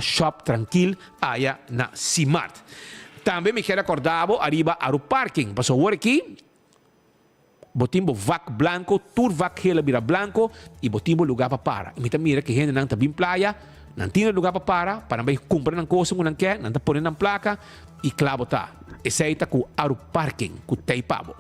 shop trankil aya na Simart. Tambe mi kier a korda bo ariba Aru Parking, pasobra awor aki bo tin bo vak blanco, tur vak geel a bira blanco y bo tin bo lugar pa para. Y mi ta mira cu hendenan ta bin playa, nan tin e lugar pa para, pa nan bay cumpra nan cosnan cu nan kier, nan ta pone nan placa y cla bo ta. Esey ta cu Aru Parking cu tey pa bo.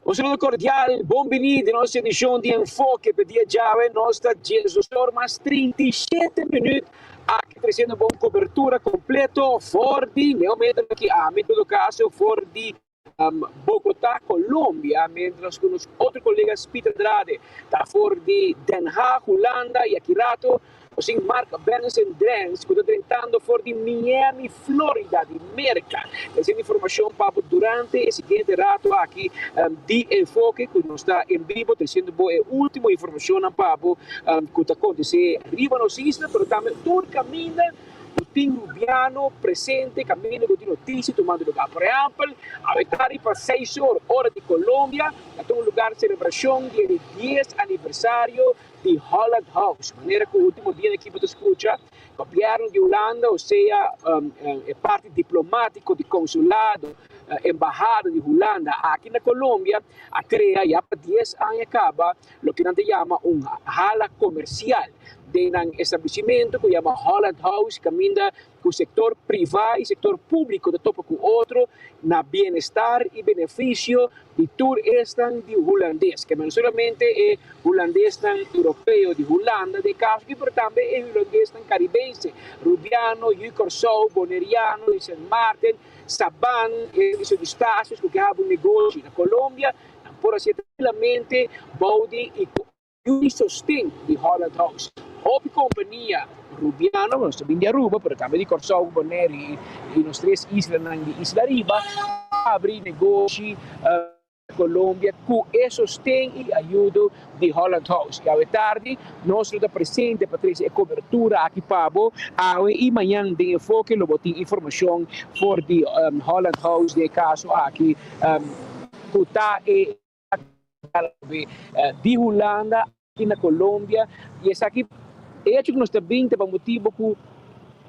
Un saludo cordial, bon bini den nos edicion di Enfoke pe dia djawe. Nos ta djes or mas 37 minuut aki treciendo bo un cobertura completo for di ne momento aki ami en todo caso for di Bogotá, Colombia, mientras cu nos otro colega Peter Andrade ta for di Den Haag, Hulanda y aki rato nos tin Mark Benson Drens cu ta drentando for di Miami, Florida di Merca. Esei ta informacion pa bo durante e siguiente rato aki di Enfoke cu nos ta en bibo treciendo bo e ultimo informacionnan pa bo cu ta acontece riba nos isla pero tambe tur caminda. Ku tin rubiano presente kaminda ku tin notisia tumando lugar. Por ehèmpel, awe tardi pa seis or, ora di Colombia, ta tuma lugar selebrashon di e di dies aniversario di Holland House. Manera ku ultimo dianan aki bo ta skucha, gobièrnu di Hulanda, osea e parti diplomátiko di konsulado, embahada di Hulanda aki na Colombia, a krea ya pa dies aña kaba loke nan ta yama un hala komersial den nan establesimentu ku yama Holland House kaminda ku sektor privá i sektor públiko ta topa ku otro na bienestar i benefisio di tur esnan di hulandes, ke no solamente e hulandesnan europeo di Hulanda den e kaso aki pero tambe e hulandesnan karibense, rubiano, yu Kòrsou, boneriano, di Sint Maarten, Saban, e di Sint Eustatius ku ke haba un negoshi na Colombia. Nan por hasié trankilamente bou di i ku ayuda i sosten di Holland House. Hopi kompania Rubiano, nos ta bin di Aruba, pero tambe di Kòrsou, Bonaire i nos tres islanan di Isla Ariba, a abri negoshi na Colombia ku e sosten i ayudo di Holland House. I awe tardi nos lo ta presente pa trese e kobertura aki pa bo. Awe i mañan den Enfoke lo bo tin informashon for di Holland House den e kaso aki. Ku ta e Di Hulanda aki na Colombia y esaki e hecho cu nos ta bin ta pa motibo cu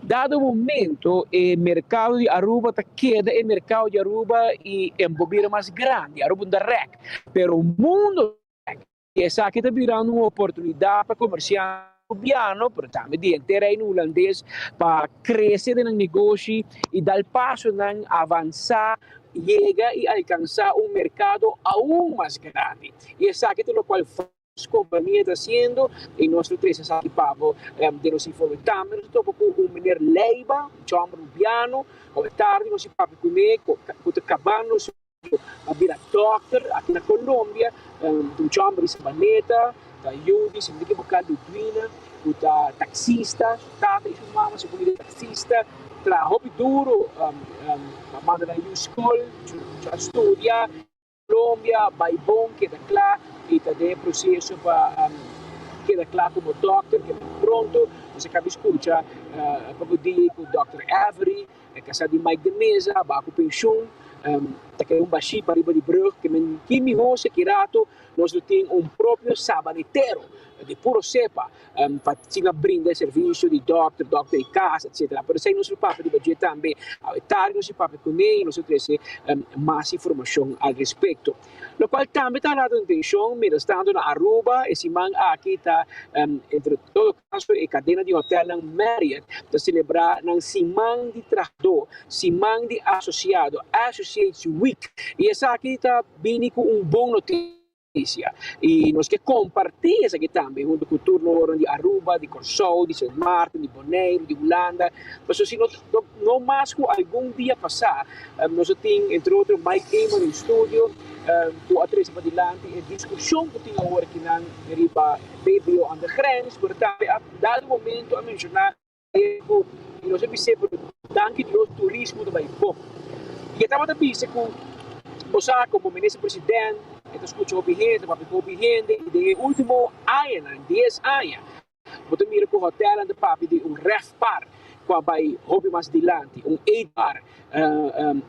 dado momento e mercado di Aruba ta keda e mercado di Aruba y e bo bira mas grandi, Aruba no ta rek pero mundo ta rek y esaki ta birando un oportunidad pa comerciante Arubiano pero tambe di henter Reino Hulandes pa crece den nan negoshi y dal pasonan avansa yega y alcansa un mercado aun mas grandi. Y esaki ta locual varios compania ta haciendo y nos lo trece esaki pa bo den nos informe. Tambe nos ta topa cu un meneer Leiba, un chomber Rubiano, awe tardi nos a papia cune cu ta cabando su a bira dokter aki na Colombia, ta un chomber di Sabaneta, ta yu di si no ta ekiboká Ludwina, ku ta taksista, su tata i su mama su familia taksista, traha hopi duru pa manda nan yu skol, su a studia Colombia, bai bon, keda kla i ta den e proseso pa keda kla komo dokter, keda pronto. Nos a kabi skucha poko dia ku Dòkter Avery, E kasa di Mike de Meza a baha ku penshun, ta keda un bashí pariba di brug, ke men ki mihó si aki rato nos lo tin un propio sabanetero di puro sepa pa asina brinda e servisio di dòkter, dòkter di kas, etcetera. Pero esei nos lo papia riba dje tambe. Awe tardi nos a papia kuné i nos a trese mas informashon al respekto. Lokual tambe ta hala atenshon mientrastanto na Aruba e siman aki ta entre todo kaso e kadena di hotelnan Marriott ta selebrá nan siman di trahadó, siman di asosiado, Associates Week, i esaki ta bini ku un bon notisia i nos ke kompartí esaki tambe huntu ku tur nos di Aruba, di Kòrsou, di Sint Maarten, di Boneiru, di Hulanda, pasobra si no no mas ku algun dia pasá nos a tin entre otro Mike Eman den studio ku a trese padilanti e diskushon ku tin awor akinan riba BBO aan de grens, pero tambe a dado momento a menshoná ku i nos a bis'é pero danki Dios turismo ta bai bon. I e tabata bisa ku bo sa komo minister president e ta skucha hopi hende, ta papia ku hopi hende i den e último añanan, dies aña, Bo ta mira ku hotelnan ta papia di un RevPAR ku a bai hopi mas dilanti, un ADR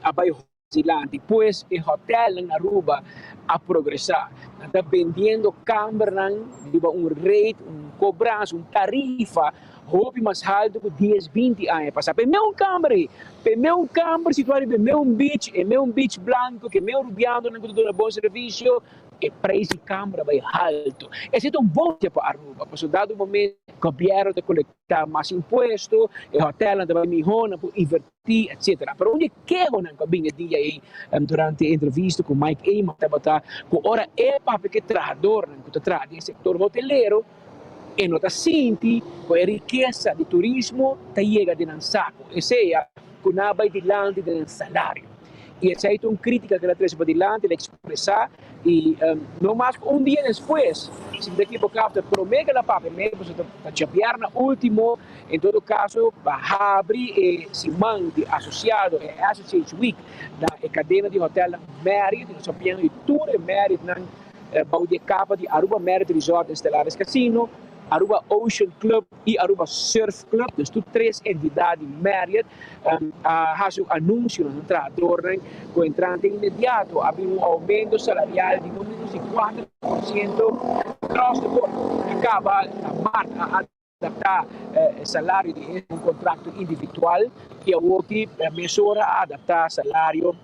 a bai hopi mas dilanti. Pues e hotelnan na Aruba a progresá. Nan ta bendiendo kambernan riba un rate, un kobransa, un tarifa hopi mas haltu ku dies, binti aña pasá. Pa e meun kamber ei, pa e meun kamber situá riba e meun beach, e meun beach blanko ku e meun rubiandonan ku ta duna bon servisio, E prijs di kamber a bai halto. Esei ta un bon noticia pa Aruba, pasobra dado momento gobierno ta colecta mas impuesto, e hotelnan ta bai miho, nan por inverti, etcetera. Pero un di e kehonan cu a bini e dia ei durante e entrevista cu Mike Eman tabata cu ora e papia cu e trahadornan cu ta traha den e sector hotelero, e no ta sinti cu e rikesa di turismo ta yega den nan saco, esea cu nan a bai dilanti den nan salario. I esei ta un kritika ku el a trese padilanti, el a ekspresá i no mas ku un dia despues, si mi ta ekiboká, ta promé ku el a papia mei, pasobra ta djabièrnè último, en todo kaso pa habri e siman di asosiado, e Associates Week, na e kadena di hotèlnan Marriott, i nos a piensa di tur e Marriottnan bou di e kapa di Aruba Marriott Resort en Stellaris Casino, Aruba Ocean Club i Aruba Surf Club, dus tur tres entidat di Marriott a hasi un anunsio na nan trahadornan ku entrante inmediato a bin un oumento salarial di no menos di 4% across the board. A kaba na mart a adaptá e salario di un kontrakto individual i awoki mesora a adaptá salario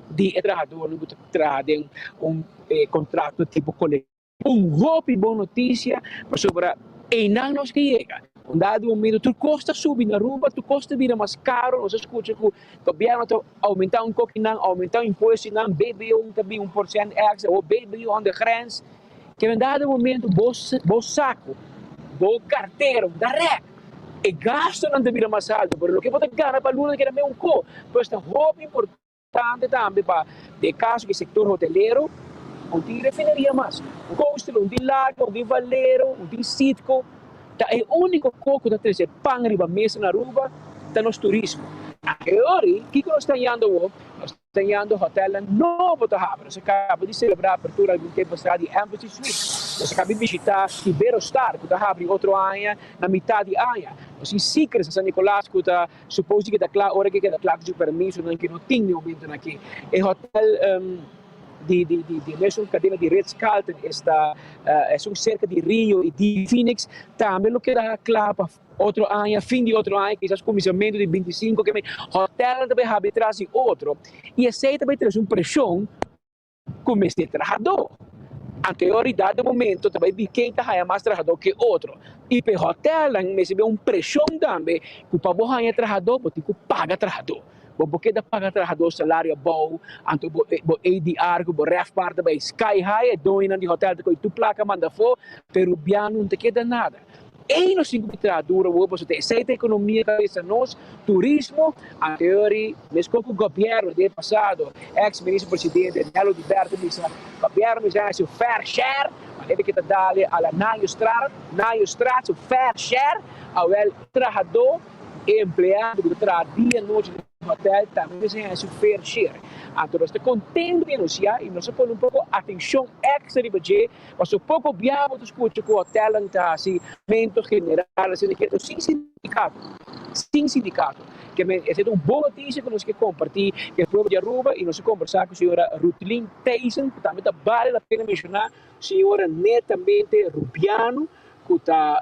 di e trahadornan ku ta traha den un kontrakto tipo kolektivo. Un hopi bon noticia pasobra eynan nos ke yega. Un dado momento tur cos ta subi na Aruba, tur cos ta bira mas caro, nos a scucha cu gobierno ta aumenta un cokinan, aumenta un impuestonan, BBO ta bin un porcent extra, o BBO aan de grens. Ke un dado momento bo bo saco, bo cartera ta rek, e gastonan ta bira mas alto, pero loke bo ta gana pa luna ta keda meun co. Pues ta hopi importante. Importante tambe pa den caso di sector hotelero un tin refineria mas, un Coastal, un tin Lago, un tin Valero, un tin Citgo, ta e unico co cu ta trece pan riba mesa na Aruba ta nos turismo. Aheori kico nos ta hañando awo? Nos ta hañando hotelnan nobo ta habri, nos a caba di celebra apertura algun tempo atrás di Embassy Suites, nos a caba di bishita Iberostar cu ta habri otro aña na mitad di aña, nos tin Secrets na San Nicolas cu ta Suppose di keda kla ora ke keda kla ku su permisonan ke no tin di momentonan aki. E hotel di di di di mesun kadena di Ritz Carlton esta esun serka di Rio i di Phoenix tambe lo keda kla pa otro aña, fin di otro aña kisas kuminsamentu di bintisinko ke hotelnan ta bai habri tras di otro i esei ta bai trese un preshon ku mester trahadó. Anterior dado momento ta bai bin ken ta haña mas trahadó ke otro. I pa e hòtelnan mester bin un preshon tambe ku pa bo haña trahadó bo tin ku paga trahadó. Bo por keda paga trahadó salario abou, anto bo bo ADR ku bo RevPAR ta bai sky high, e doñonan di hòtel ta kohe tur plaka manda afó, pero biaha no ta keda nada. Ei nos tin ku traha duro awor pasobra ta esei ta ekonomia ta bisa nos, turismo, anterior meskos ku gobièrnu den e pasado, eks minister presidente Nel Oduber ta bisa gobièrnu mester hasi un fair share, manera ke ta dale a la Nayostraat, Nayostraat su fair share, awel trahadó, e empleado ku ta traha dia nochi den hotel tambe mester hasi un fair share. Anto nos ta kontento di anunsiá i nos a pone un poko atenshon èkstra riba dje. Pasobra poko bia bo ta skucha ku hotelnan ta hasi aumento general asina ke sin sindikato, sin sindikato. Ke men esei ta un bon notisia ku nos ke kompartí ku e pueblo di Aruba i nos a kombersá ku señora Rutlin Thijssen ku tambe ta bale la pena menshoná señora netamente Rubiano ku ta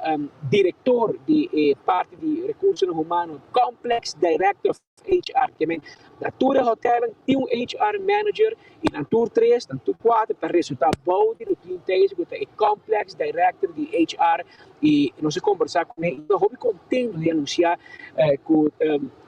direktor di e parti di rekursonan humano Complex Director of HR. Ke men, na tur e hotelnan tin un HR manager i nan tur tres, nan tur kuater ta resultá bou di Rutlin Thijs ku ta e Complex Director di HR i nos a kombersá kuné i ta hopi kontentu di anunsiá ku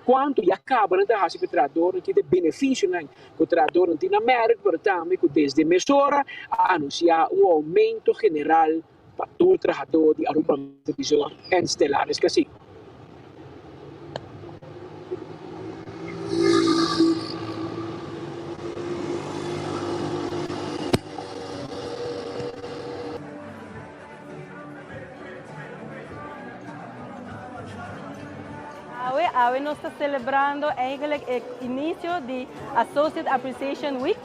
kuantu ya kaba nan ta hasi ku e trahadornan, ki ta e benefisionan ku e trahadornan tin na Merk, pero tambe ku desde mesora a anunsiá un oumento general pa tur trahadó di Aruba Resort en Stellaris Casino. Awe, awe nos ta celebrando eigenlijk e inicio di Associate Appreciation Week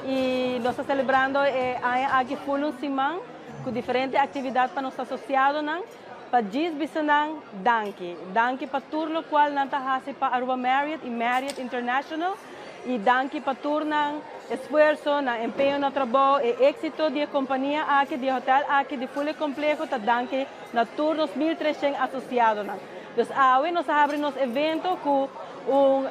y nos ta celebrando e aña aki full un siman cu diferente actividad pa nos asociadonan pa djis bisa nan danki. Danki pa tur locual nan ta haci pa Aruba Marriott y Marriott International y danki pa tur nan esfuerzo, nan empeño na trabou, e exito di e compania aki, di e hotel aki, di full e compleho ta danki na tur nos 1300 asociadonan. Dus awe nos a habri nos evento cu un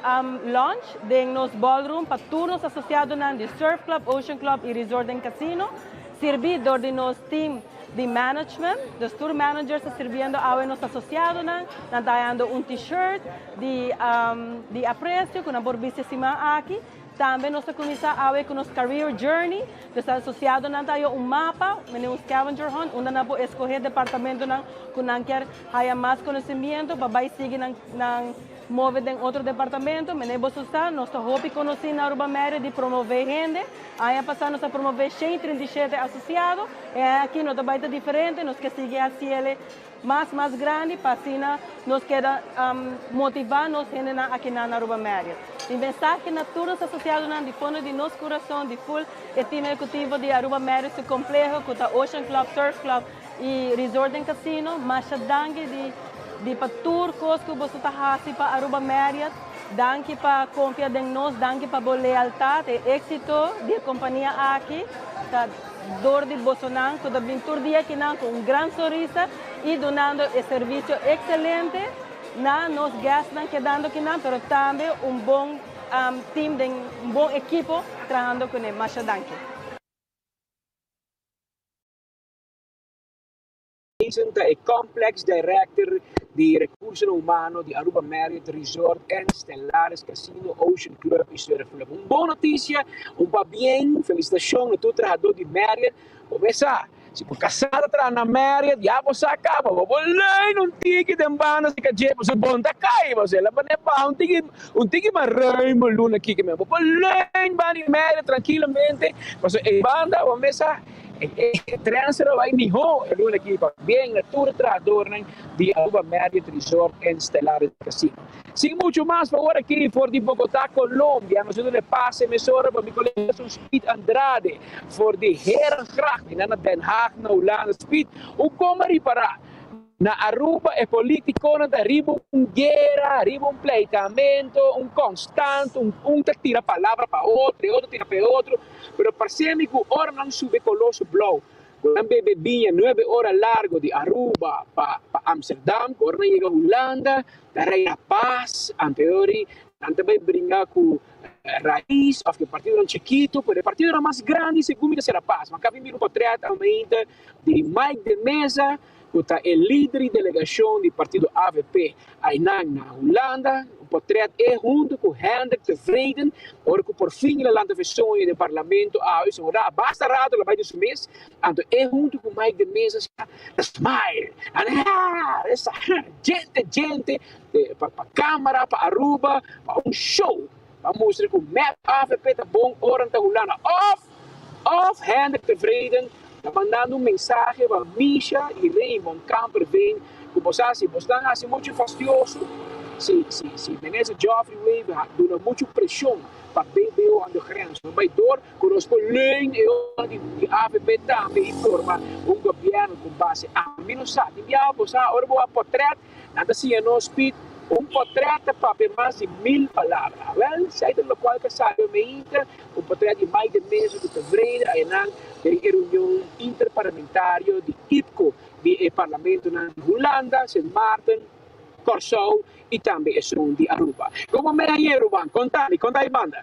lunch den nos ballroom pa tur nos asociadonan di Surf Club, Ocean Club y Resort and Casino. Sirbi dor di nos team di management, dus tur managers ta sirbiendo awe nos asociadonan, nan ta hayando un t-shirt di di aprecio cu nan por bisti e siman aki. Tambe nos ta cuminsa awe cu nos career journey, dus asociadonan ta haya un mapa, mene un scavenger hunt, unda nan por escoge departamentonan cu nan kier haya mas conocimiento pa bay sigui nan nan Move den otro departamento, mene boso sa, nos ta hopi conoci na Aruba Medio di promove hende. Aña pasa nos a promove 137 asociado, e aña aki no ta bay ta diferente, nos ke sigui haciele mas mas grandi pa asina nos keda motiva nos hendenan akinan na Aruba Medio. Mi mensahe na tur nos asociadonan di fondo di nos curason, di full e team ehecutivo di Aruba Medio su compleho cu ta Ocean Club, Surf Club, Y Resort den Casino, masha danki di di pa tur cos cu boso ta haci pa Aruba Marriott. Danki pa confia den nos, danki pa bo lealtad. E exito di e compania aki ta door di bosonan cu ta bin tur dia akinan cu un gran sonrisa y dunando e servicio excelente na nos guestnan kedando akinan, pero tambe un bon team den un bon ekipo trahando cune. Masha danki. Jason ta e Complex Director di Recursonan Humano di Aruba Marriott Resort and Stellaris Casino, Ocean Club y Surf Club. Un bon noticia, un pabien, felicitacion na tur trahador di Marriott. Bo mes sa, si bo casá ta traha na Marriott, ya bo sa caba, bo por leun un tiki den banda si ca dje, pasobra bon ta cay, bo la pone baha un tiki, un tiki mas ruim bo luna kiko men. Bo por leun banda di Marriott trankilamente, pasobra e banda, bo mes sa, E transfer a bai mihó e luna aki pabien na tur e trahadornan di Aruba Marriott Resort and Stellaris Casino. Sin mucho mas pa ora aki for di Bogotá, Colombia, nos a duna e pase mesora pa mi colega Son Speed Andrade for di Herengracht, na Den Haag na Hulanda. Speed, un coma ripará. Na Aruba e politiconan ta riba un guera, riba un pleitamento, un constant, un un ta tira palabra pa otro, e otro tira pa e otro, pero parce mi cu ora nan subi e coloso blauw, cu nan bebe biña nuebe ora largo di Aruba pa pa Amsterdam, cu ora nan yega Hulanda ta reina paz, anteori nan ta bay bringa cu Raiz of cu e partidonan chikito, pero e partidonan mas grandi segun mi ta sera paz. Mi a caba di mira un potret aumenta di Mike de Meza cu ta e lider di delegacion di partido avp aynan na Hulanda. Un potret e hunto cu Hendrik Tevreden ora cu por fin el a lanta fe soño den parlamento awe. So ora basta rato el a bay den su mes, anto e hunto cu Mike de Meza ta smile, esa djente djente pa camara, pa Aruba, pa un show. Pa mustra cu mep avp ta bon ora nan ta Hulanda of of Hendrik Tevreden ta mandando un mensahe pa Misha y Raymond Kamperveen cu bo sa si bosnan haci mucho fastioso si si si Minister Geoffrey Wever duna mucho presion pa BBO aan de grens no bay door cu nos por leun e ora di di avp tambe y forma un gobierno cu base ami no sa tin biaha bo sa ora bo a potret Nan ta siña nos Piet, un potrèt ta papia mas di mil palabra. Awèl, esei ta lokual ku a sabi omeinte, un potrèt di Mike de Meza ku ta vrede ayanan den e reunion interparlamentario di IPCO di e parlamentonan di Hulanda, Sint Maarten, Kòrsou i tambe esun di Aruba. Komo mei ayer, ruman? Konta mi, konta e banda.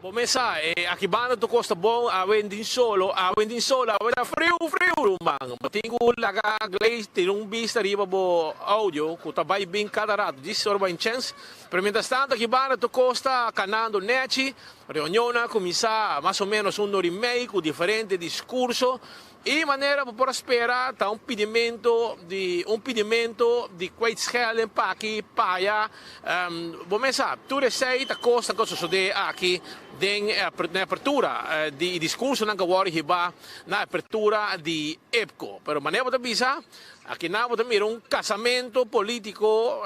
Bo mes sa, e aki banda tur kos ta bon, awe tin solo, awe tin solo, awe ta friu friu ruman. Bo tin ku laga Glaze tira un bista riba bo audio ku ta bai bin kada rato, djis ora bo haña chèns. Pero mientras tanto aki banda tur kos ta kanando nèchi, reunionnan a kuminsá mas o ménos un ora i mei ku diferente diskurso. I manera bo por a spera ta un pidimento di un pidimento di kwijtschelding p'aki p'aya. Bo mes sa, tur esei ta kosnan ku a sosodé aki den na e apertura di e diskursonan ku a wòrdu hibá na apertura di IPCO. Pero manera bo ta bisa, akinan bo ta mira un kasamentu polítiko,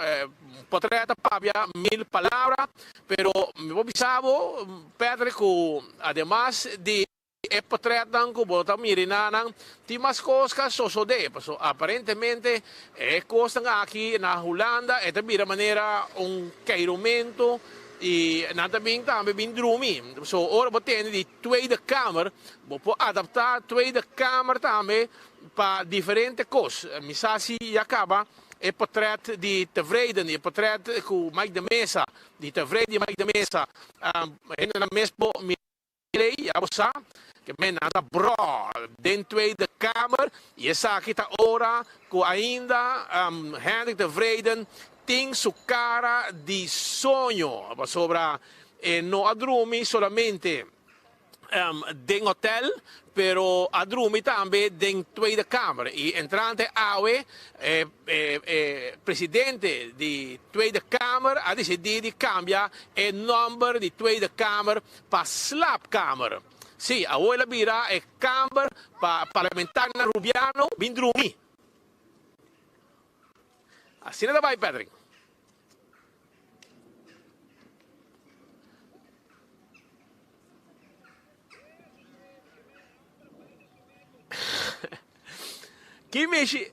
potrèt ta papia mil palabra, pero mi por bisa bo, Patrick, ku ademas di. E potretnan ku bo ta mira na nan tin mas kos ka sosodé, paso aparentemente e kosnan aki na Hulanda e ta bira manera un keirumentu i nan ta bin tambe bin drumi. So ora bo tende di Tweede Kamer bo por adaptá Tweede Kamer tambe pa diferente kos. Mi sa si ya kaba e potret di Tevreden, e potret ku Mike de Meza, di Tevreden i Mike de Meza, hendenan mes por mira. Ley, ya bo sa, ke men nan ta bro den Tweede Kamer y esaki ta ora cu ainda Hendrik Tevreden tin su cara di soño pasobra e no a drumi solamente den hotel pero a drumi tambe den Tweede Kamer y entrante awe e E presidente di Tweede Kamer a disidí di kambia e nòmber di Tweede Kamer pa Slaapkamer. Sí, awor el a bira e kamber pa parlamentarionan rubiano bin drumi. Asina ta bai, Patrick. Ki mishi.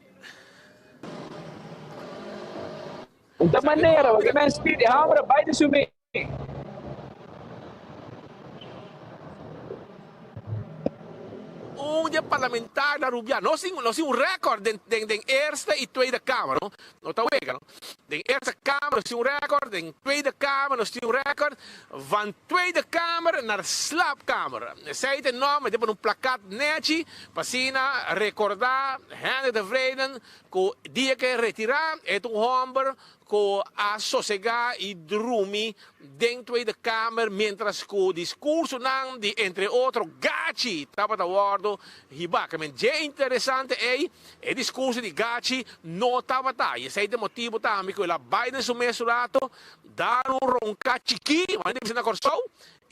Un ta manera pa ke men spiri hamber a bai di su mi. Un di e parlamentarionan Rubiano, nos tin nos tin un record den den den Eerste y Tweede Kamer no, no ta wega no. Den Eerste Kamer nos tin un record, den Tweede Kamer nos tin un record, van Tweede Kamer naar Slaapkamer. Esei ta e nòmber, ta pone un plakat nèchi pa asina rekordá Hendrik Tevreden ku dia ku e retirá e ta un hòmber ku a sosegá i drumi den Tweede Kamer miéntras ku diskursonan di entre otro Gachi tabata wòrdu hibá. Ke men dje interesante ei, e diskurso di Gachi no tabata i esei ta e motibu tambe ku el a bai den su mes rato Dar un ronka chikí, manera di bisa na Kòrsou,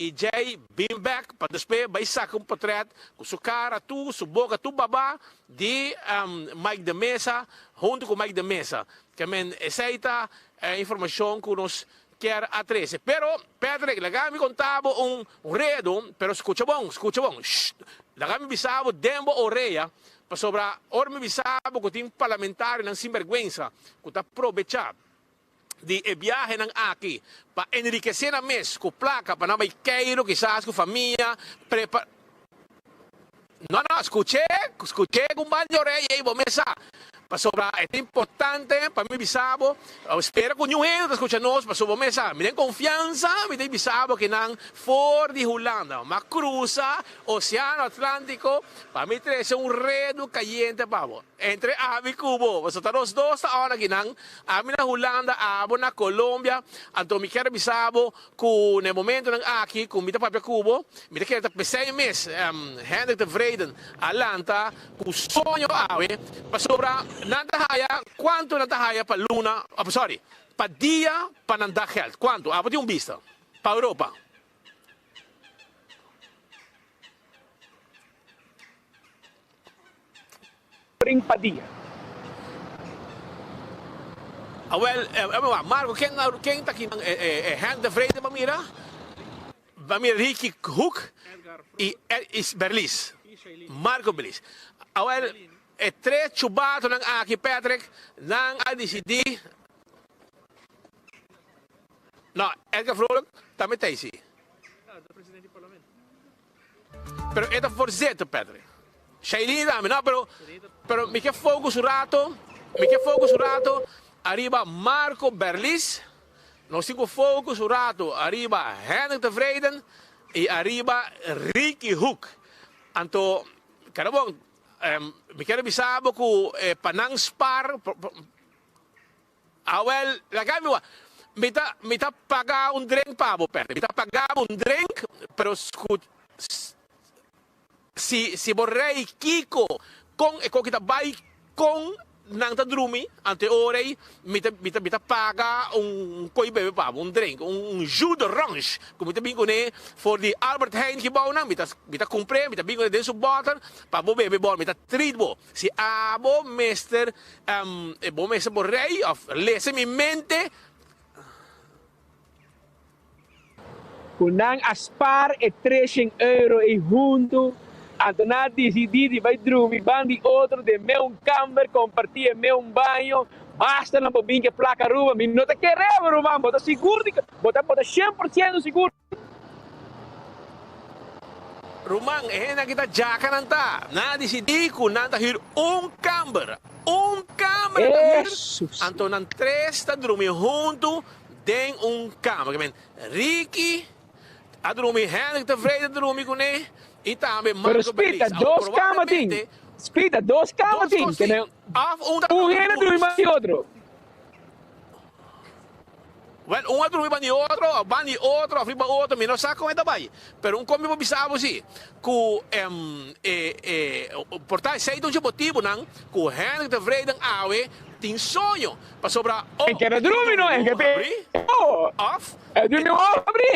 i djei bin bèk pa despues bai saka un potrèt ku su kara tur, su boka tur babá di Mike de Meza huntu ku Mike de Meza. Ke men esei ta e informashon ku nos kier a trese. Pero, Patrick, laga mi konta bo un redu, pero skucha bon, skucha bon, shh, laga mi bisa bo den bo orea. Pasobra ora mi bisa bo ku tin parlamentarionan sinbergwensa ku ta probechá di e biahenan aki pa enrikesé nan mes ku plaka pa nan bai keiru kisas ku famia, prepa. No, no, skuch'é, skuch'é ku un ban di orei ei bo mes sa. Pasobra e ta importante pa mi bisa bo, spera ku niun hende ta skucha nos, pasobra bo mes sa, mi den konfiansa mi ta bisa bo kinan for di Hulanda, m'a krusa Oseano Atlantiko pa mi trese un redu kayente pa bo. Entre ami ku bo, pasobra ta nos dos ta ora kinan, ami na Hulanda, abo na Colombia, anto mi kier a bisa bo ku na e momentonan aki ku mi ta papia ku bo, mi ta kere ta p'esei mes Hendrik Tevreden a lanta ku soño awe, pasobra nan ta haya, kuantu nan ta haya pa luna, sorry, pa dia pa nan daggeld, kuantu? Abo tin un bista pa Europa. Ring pa dia. Awel, Marco, ken ken ta kinan e Henk de Vrede ba mira? Ba mira Ricky Hoek y Berlies. Marco Berlies. Awel, e tres chubatonan aki, Patrick, nan a dicidi. No, Edgar Vrolijk tambe ta eysi. Pero e ta voorzitter, Patrick. Shailene tambe, no, pero, pero mi ke focus un rato, mi ke focus un rato ariba Marco Berlis, nos tin ku focus un rato ariba Hendrik Tevreden y ariba Ricky Hoek. Anto, keda bon, mi kier bisa bo ku pa nan spar, Awel, laga mi wak. Mi ta, mi ta paga un drink pa bo, Perry. Mi ta paga bo un drink, pero scu, si, si bo rei kiko kon e koki ta bai, kon nan ta drumi, ante ora ei mi ta, mi ta, mi ta paga un koi bebe pa bo, un drink, un, un jus d'orange ku mi ta bin kuné for di Albert Heijn gebouwnan, mi ta, mi ta kumpr'é, mi ta bin kuné den su bòter pa bo bebe bo, mi ta treat bo. Si abo mester bo mester bo rei of lesa mi mente. Ku nan a spar e treshen euro ei huntu, anto nan a disidí di bai drumi ban di otro den meun kamber, kompartí e meun baño. Basta nan por bin ku e plaka Aruba, mi no ta kere bo ruman, bo ta sigur di bo ta bo ta shen por siento sigur. Ruman, e hendenan ki ta djaka nan ta. Nan a disidí ku nan ta hür un kamber. Un kamber nan ta hür, anto nan tres ta drumi huntu den un kamber. Ke men, Ricky a drumi, Hendrik tevreden a drumi kuné i tambe Pero Marco Spita, Berlis. Awor dos kama tin. probablemente Spita, dos kama dos tin. kos Ke tin. men, Òf un ta un drumi hende drumi puru. mas di otro. Wel, un a drumi ban di otro, of ban di otro, of riba otro, mi no sa con e ta bay. Pero un con mi por bisa bo si, cu e, e, por ta esey ta un dje motibonan cu Hendrik Tevreden awe tin soño, pasobra E o keda e tin cu drumi drumi no, e un ke habri, oh, of e drumi un habri.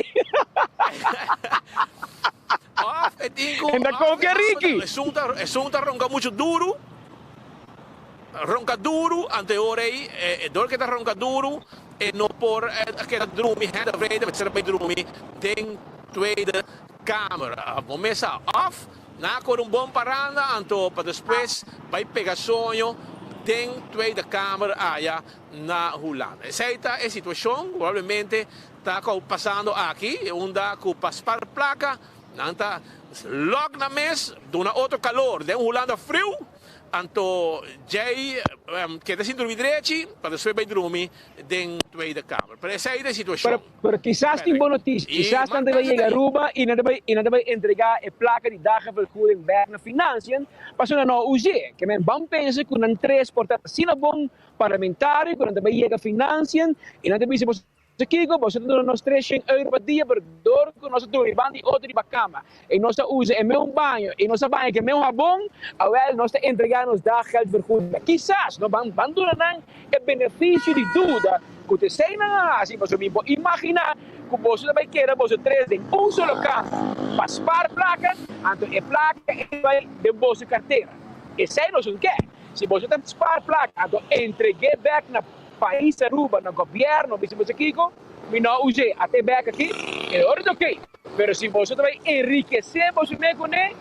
Of e tin cu, En ta of e confia homber ta, Ricky. esun ta, esun ta ronca mucho duro. Ronka duru, ante ora ei, e dor ke ta ronka duru, e no por keda drumi hende vrede, mester bai drumi den tweede kamer. Bo mes sa, òf nan a kore un bon paranda, anto pa despues bai pega soño den tweede kamer aya na Hulanda. Esei ta e situashon ku probablemente ta pasando aki, unda ku pa spar plaka nan ta lòk nan mes, duna otro kalor den Hulanda friu. Anto djei keda sin drumi drechi pa despues bai drumi den tweede kamer. Pero esei ta e Pero, situashon, pero kisas tin Patrick. bon noticia. I Kisas nan ta bai mantense yega ta ei. Aruba i nan ta bai, i nan ta bai entrega e plaka di dagvergoeding bek na Financiën, pasobra nan no a us'é. Ke men ban pensa ku nan tres por ta asina bon parlamentario ku nan ta bai yega Financiën i nan ta bisa boso, Kiko, boso ta duna nos treshen euro pa dia, pero dor ku nos a drumi ban di otro riba kama i nos a usa e meun baño i nos a baña ku e meun habon, awel nos ta entregá nos daggeldvergoeding. Kisas no ban ban duna nan e benefisio di duda ku ta esei nan a hasi, pasobra mi por imaginá ku boso ta bai keda boso tres den un solo kama pa spar plaka, anto e plaka ei bai den boso kartera. Esei nos un ke. Si boso ta spar plaka, anto entreg'é bèk na. Pais Aruba na gobierno bisa boso kico? Mi no use ate bek aki, e ora ta ok, pero si boso ta bay enriquece boso me cune.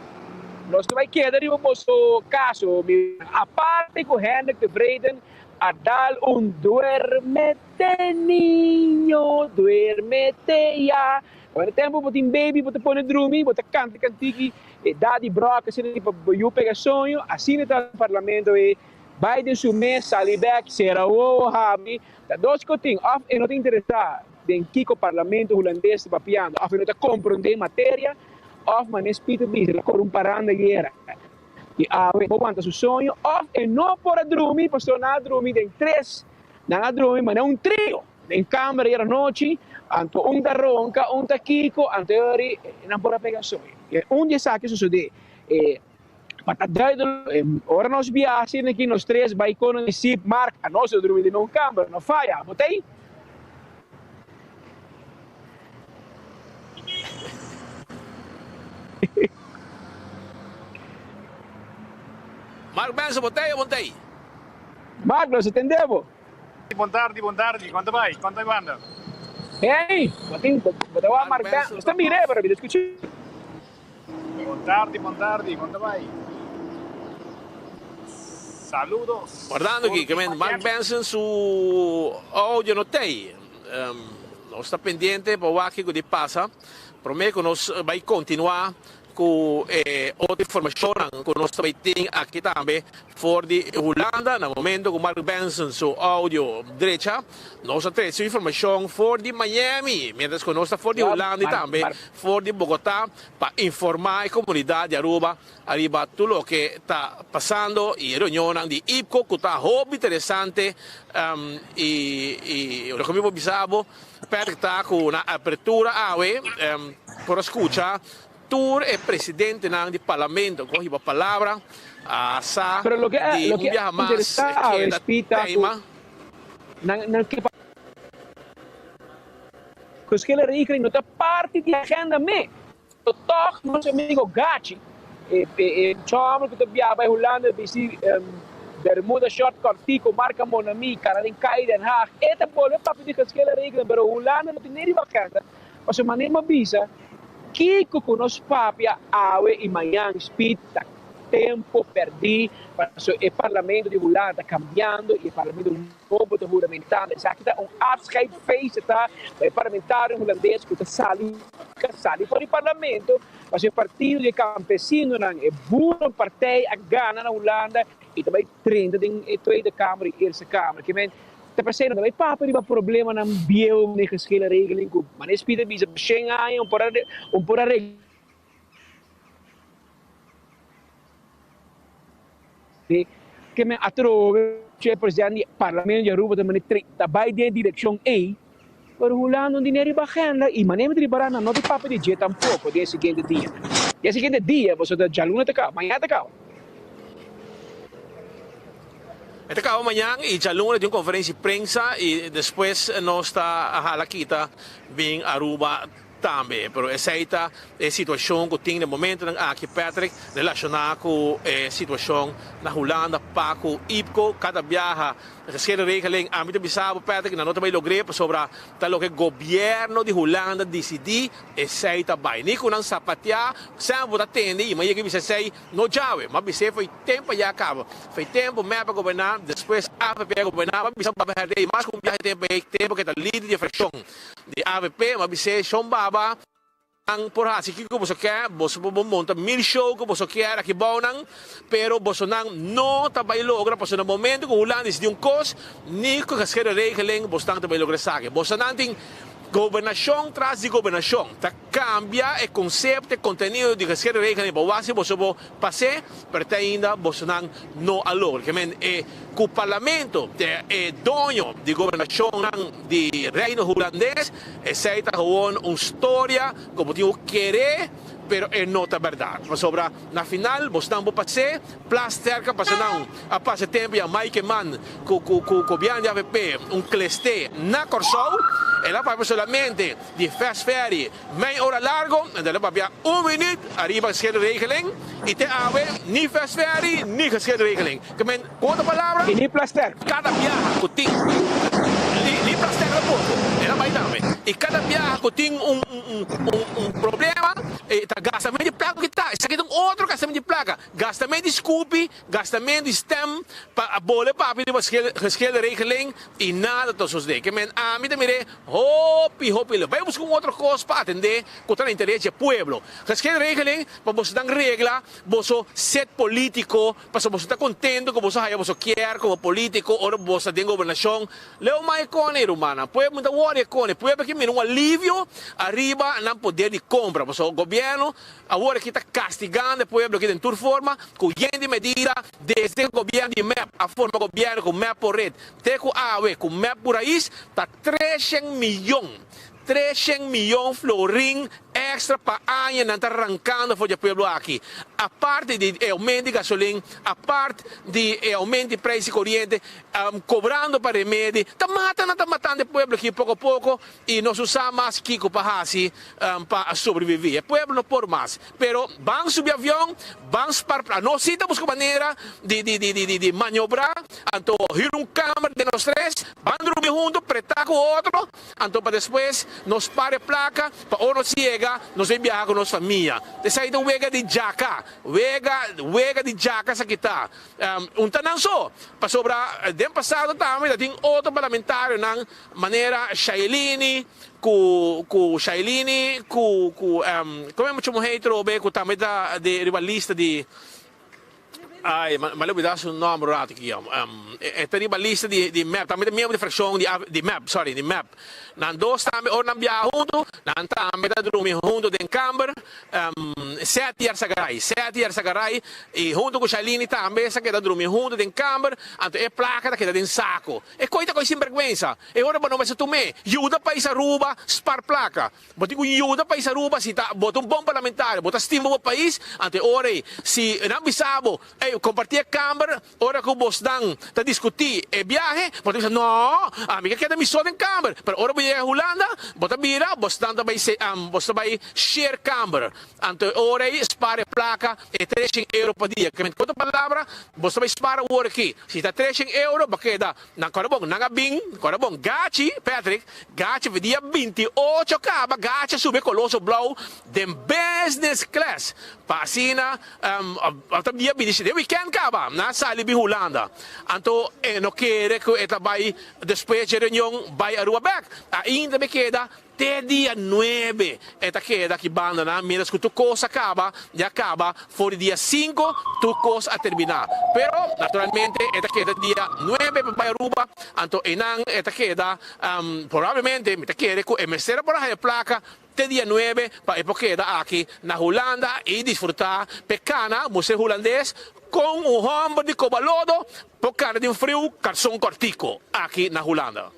Nos ta bai keda riba boso kaso. Mi aparte ku Hendrik Tevreden a dal un duermete niño, duermete ya. Ora tempu bo tin baby bo ta pone drumi, bo ta kanta kantiki e Daddy Brock asina pa bo yu pega soño. Asina ta parlamento e bai den su mes, sali bek, sera wowo habri. Ta dos ku tin of e no ta interesa den kiko parlamento hulandes ta papiando of e no ta komprondé materia. Of manes Peter bisa el a kore un paranda yera i awe bo wanta su soño of e no por a drumi pasobra nan a drumi den tres nan a drumi manera un trio den kamber yera nochi anto un ta ronka un ta kiko anto e ori nan por a pega soño i un di esaki sosode e pa ta duidelijk ora nos biaha asina aki nos tres bai kono di sip Mark anos a drumi den un kamber no faya bo ta ei. Mark Benson, bo tei o bo no tei? Mark, nos a tende bo. Bon tardi, bon tardi. Kon ta bai? Kon ta banda? Hey, bo tin, bo ta wak Mark Benson. Nos ta mir'é, pero mi ta skuch'é. Bon tardi, bon tardi, kon ta bai? Saludos. Guardando aki, ke men Mark Benson su audio no tei. Nos ta pendiente pa wak kiko di pasa. Prome ku nos bai kontinua ku e otro informashonnan ku nos ta bai tin aki tambe for di Hulanda. Na momento ku Mark Benson su audio drecha, nos a trese su informashon for di Miami, mientras ku nos ta for di Hulanda i tambe for di Bogotá pa informá e komunidat di Aruba ariba tur loke ta pasando i e reunionnan di IPCO ku ta hopi interesante i loke mi por bisa bo Patrick ta ku na apertura awe por a skucha tur e presidentenan di parlamento ku a hiba palabra a sa di un biaha mas keda teima. Geschillen regeling no ta parti di agenda me. Pero tog nos amigo Gachi, e e chòmber ku ta biaha bai Hulanda bisti bermuda short kòrtiku marka Mon Ami, kana den kai Den Haag, e ta bolbe papia di geschillen regeling, pero Hulanda no tin ni riba agenda, pasobra manera mi a bisa, kiko ku nos papia awe i mañan speed ta tempo pèrdí, pasobra e parlamento di Hulanda ta kambiando i e parlamento. Nobo ta huramentando. Esaki ta un afscheidfeest ta pa e parlamentario hulandes ku ta sali sali for di parlamento pasobra e partido di e kampesinonan, e boerenpartij a gana na Hulanda i ta bai drenta den e Tweede Kamer i Eerste Kamer. Ke men ta p'esei no ta bai papia riba problemanan bieu den geschillenregeling ku manera Speed a bisa shen aña un por a un por a regla. Ke men atrobe cu e president di parlamento di Aruba ta manda ta bay den e direccion ey, pero Hulanda no tin riba agenda y manera mi ta riba nan no tin papia di dje tampoco den e siguiente dia. Den e siguiente dia pasobra ta djaluna ta caba, mañana ta caba. E ta caba mañan y djaluna tin un conferencia di prensa y despues nos ta hala kita bin Aruba. Tambe, pero esei ta e situacion cu tin den momentonan aki, Patrick, relaciona cu e situacion na Hulanda pa cu IPCO. Cada biaha geschilde regeling, ami ta bisa bo, Patrick, nan no ta bay logr'é pasobra ta loke gobierno di Hulanda dicidi, esei ta bay. Ni cu nan sapatea, semper bo ta tende y mi a yega bisa esei no djawe, m'a bis'é fo'i tempo ya caba, fo'i tempo mep a goberna, despues avp a goberna, m'a bisa Baba Herdé mas cu un biaha tempo ei, tempo cu e ta lider di e fraccion. Di avp, m'a bis'é, Shon Baba, nan por hasi kiko boso ke, boso por monta mil show ku boso kier aki bou nan, pero bosonan no ta bai logra, pasobra na momento ku Hulanda disidí un kos, ni ku geschilde regeling bosnan ta bai logra esaki. Bosonan tin gobernashon tras di gobernashon, ta kambia e konsepto, e kontenido di geschilde regeling pa wak si boso por Pas'é, pero te ainda bosonan no a logra. Ke men e ku parlamento ta e doño di gobernashonnan di Reino Hulandes, esei ta gewoon un storia ku bo tin ku kere, pero e no ta bèrdat. Pasobra na final bosnan bo pas'é, Plasterk a pasa nan a pasa e tempu ya Mike Eman ku ku ku gobièrnu di avp un klesté na Kòrsou, el a papia solamente di fast ferry Mei ora largo, en ta papia un minuut ariba geschilregeling y te awe ni fast ferry ni geschilregeling. Ke men, ku otro palabra, Y ni plaster. Kada biaha ku tin, ni plaster tampoco, el a bai tambe. Y kada biaha ku tin un un un problema, e ta gasta medio plaka ku ta. Ta, esaki ta un otro gastamentu di plaka. Gastamentu di skupi, gastamentu di stem pa bole papia riba geschillenregeling i nada ta sosodé. Ke men ami ta mir'é hopi hopi leu. Bai buska un otro kos pa atendé ku ta na interes di e pueblo. Geschillenregeling pa boso dan regla boso set polítiko pasobra boso ta kontento ku boso haya boso kier komo polítiko ora boso ta den gobernashon. Leu mai kone, rumannan. Pueblo ta wòrdu e kone. Pueblo ke mira un alivio ariba nan poder di kompra. Pasobra gobièrnu awor aki ta kastigando e pueblo aki den tur forma ku yen di medida desde ku gobièrnu di mep a forma gobièrnu ku mep por ret te ku awe ku mep por rais ta treshen miyon, 300 miyon florin extra pa aña nan ta rancando for dje pueblo aki. Aparte di e aumento di gasolin, apart di e aumento di prijs di coriente, cobrando pa remedi, ta mata nan ta matando e pueblo aki poco poco y nos no sa mas kico pa haci pa sobrevivi. E pueblo no por mas. Pero ban subi avion, ban spar pla. Nos si ta busca manera di di di di di maniobra, anto huur un kamer den nos tres, ban drumi hunto, preta cu otro, Anto pa despues nos para e plaka pa ora nos yega nos bay biaha ku nos famia. Esei ta un wega di djaka. Wega, wega di djaka esaki ta. Un ta nan so, pasobra den pasado tambe ta tin otro parlamentarionan manera Shailini ku ku Shailini ku ku como e mucha muhé trobe ku tambe ta di riba lista di Ay, m'a lubida su nomber un rato aki. E ta riba lista di di mep, tambe ta miembro di fraccion di di mep, sorry, di mep. Nan dos tambe ora nan biaha hunto, nan tambe ta drumi hunto den kamber. Seti Yarzagaray, Seti Yarzagaray y hunto cu Shailini tambe sa keda drumi hunto den kamber, anto e placa ta keda den saco. E coy ta coy sinberguensa. E ora bo no mester tum'é. Yuda pais Aruba spar placa. Bo tin ku yuda pais Aruba si ta bo ta un bon parlamentario, bo ta stima bo pais, anto e ora ei si nan bisa bo, ey komparti e kamber ora ku bosnan ta diskuti e biahe, bo ta bisa no, ami ke keda mi so den kamber, pero ora bo yega Hulanda bo ta bira bosnan ta bai bos ta bai share kamber, anto e ora ei spar e plaka e treshen euro pa dia, ku otro palabra bos ta bai spar awor aki, si ta treshen euro bo keda Nan kòrda bon, nan a bin, kòrda bon, Gachi, Patrick, Gachi fi dia 28 kaba, Gachi a subi e Coloso Blou den business class, pa asina, ta dia 27, den weekend kaba, nan a sali bin Hulanda. Anto e no kere ku e ta bai despues dje reunion bai Aruba bek, ainda mi keda Te dia nuebe e ta keda aki banda nan, mientras ku tur kos a kaba, ya kaba for di dia sinku tur kos a terminá. Pero naturalmente e ta keda dia nuebe pa bai Aruba, anto einan e ta keda, probablemente mi ta kere ku e mester a por a haya plaka te dia nuebe pa e por keda aki na Hulanda i disfrutá p'e kana museo hulandes kon un hòmber di koba lodo por kana den friu karson kòrtiko aki na Hulanda.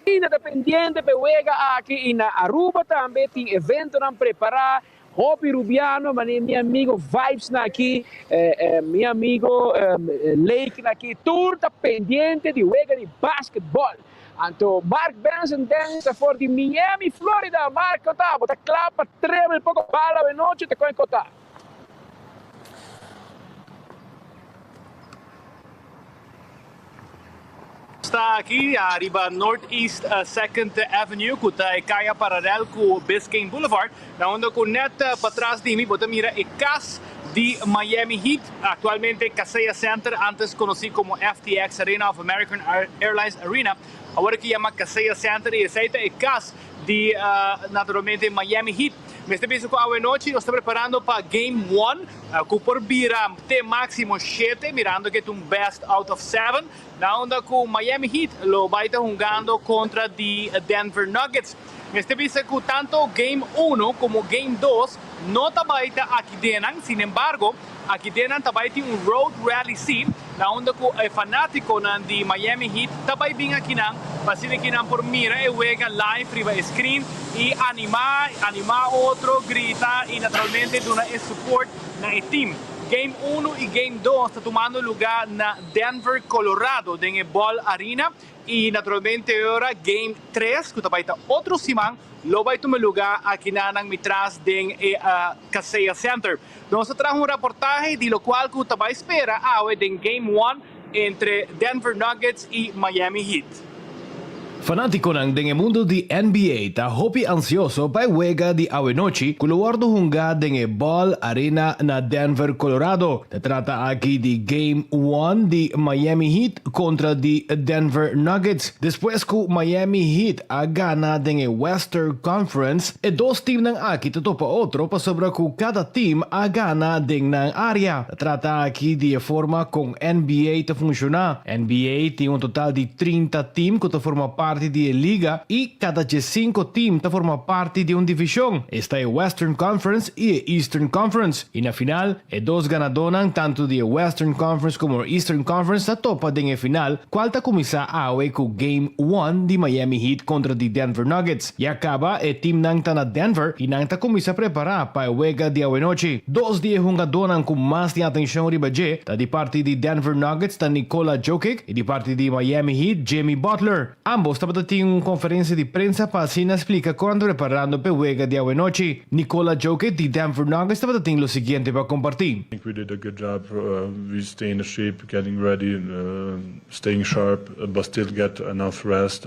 China ta pendiente p'e wega aki y na Aruba tambe tin eventonan prepara. Hopi Rubiano, mane mi amigo Vibes na aki, mi amigo Lake na aki, tur ta pendiente di wega di basketball. Anto Mark Benson Dennis ta for di Miami, Florida. Mark, con ta? Bo ta cla pa trebel poco bala awe nochi? Ta con ta? Ta aki ariba Northeast Second Avenue cu ta e caya paralel cu Biscayne Boulevard, na unda cu net patras di mi bo ta mira e cas di Miami Heat, actualmente Kaseya Center, antes conoci como FTX Arena of American Airlines Arena, awor aki yama Kaseya Center y esey ta e cas di naturalmente Miami Heat. Mester bisa cu awenochi nos ta preparando pa Game One cu por bira te maximo shete mirando cu e ta un best out of seven na unda cu Miami Heat lo bay ta hungando contra di Denver Nuggets. Mester bisa cu tanto Game Uno como Game Dos no ta bay ta aki denan, sinembargo aki denan ta bay tin un road rally si na unda cu e fanaticonan di Miami Heat ta bay bin akinan pa asina ki nan por mira e wega live riba e screen y anima, anima otro, grita y naturalmente duna e support na e team. Game uno y Game dos ta tumando luga na Denver, Colorado den e Ball Arena y naturalmente ora Game tres cu ta bay ta otro siman lo bay tuma luga akinanan mitras den e Kaseya Center. Nos a traha un raportahe di locual cu ta bay spera awe den Game One entre Denver Nuggets y Miami Heat. Fanátikonan den e mundu di NBA ta hopi ansioso pa e wega di awenochi ku lo wòrdu hungá den e Ball Arena na Denver, Colorado. Ta trata aki di Game One di Miami Heat kontra di Denver Nuggets. Despues ku Miami Heat a gana den e Western Conference, e dos timnan aki ta topa otro pasobra ku kada tim a gana den nan área. Ta trata aki di e forma kon NBA ta funshoná. NBA tin un total di 30 tim ku ta forma parti di e liga i kada diesinko tim ta forma parti di un divishon, esta e Western Conference i e Eastern Conference. I na final, e dos ganadónan tantu di e Western Conference komo Eastern Conference ta topa den e final, kual ta kuminsá awe ku Game One di Miami Heat kontra di Denver Nuggets. Ya kaba e timnan ta na Denver i nan ta kuminsá prepará pa e wega di awenochi. Dos di e hungadónan ku mas tin atenshon riba dje ta di parti di Denver Nuggets ta Nikola Jokic i di parti di Miami Heat Jimmy Butler. Ambos tabata tin un konferensia di prensa pa asina splika kon nan ta preparando p'e wega di awenochi. Nikola Jokic di Denver Nuggets tabata tin lo siguiente pa kompartí. I think we did a good job, we stay in the shape, getting ready, staying sharp, but still get enough rest.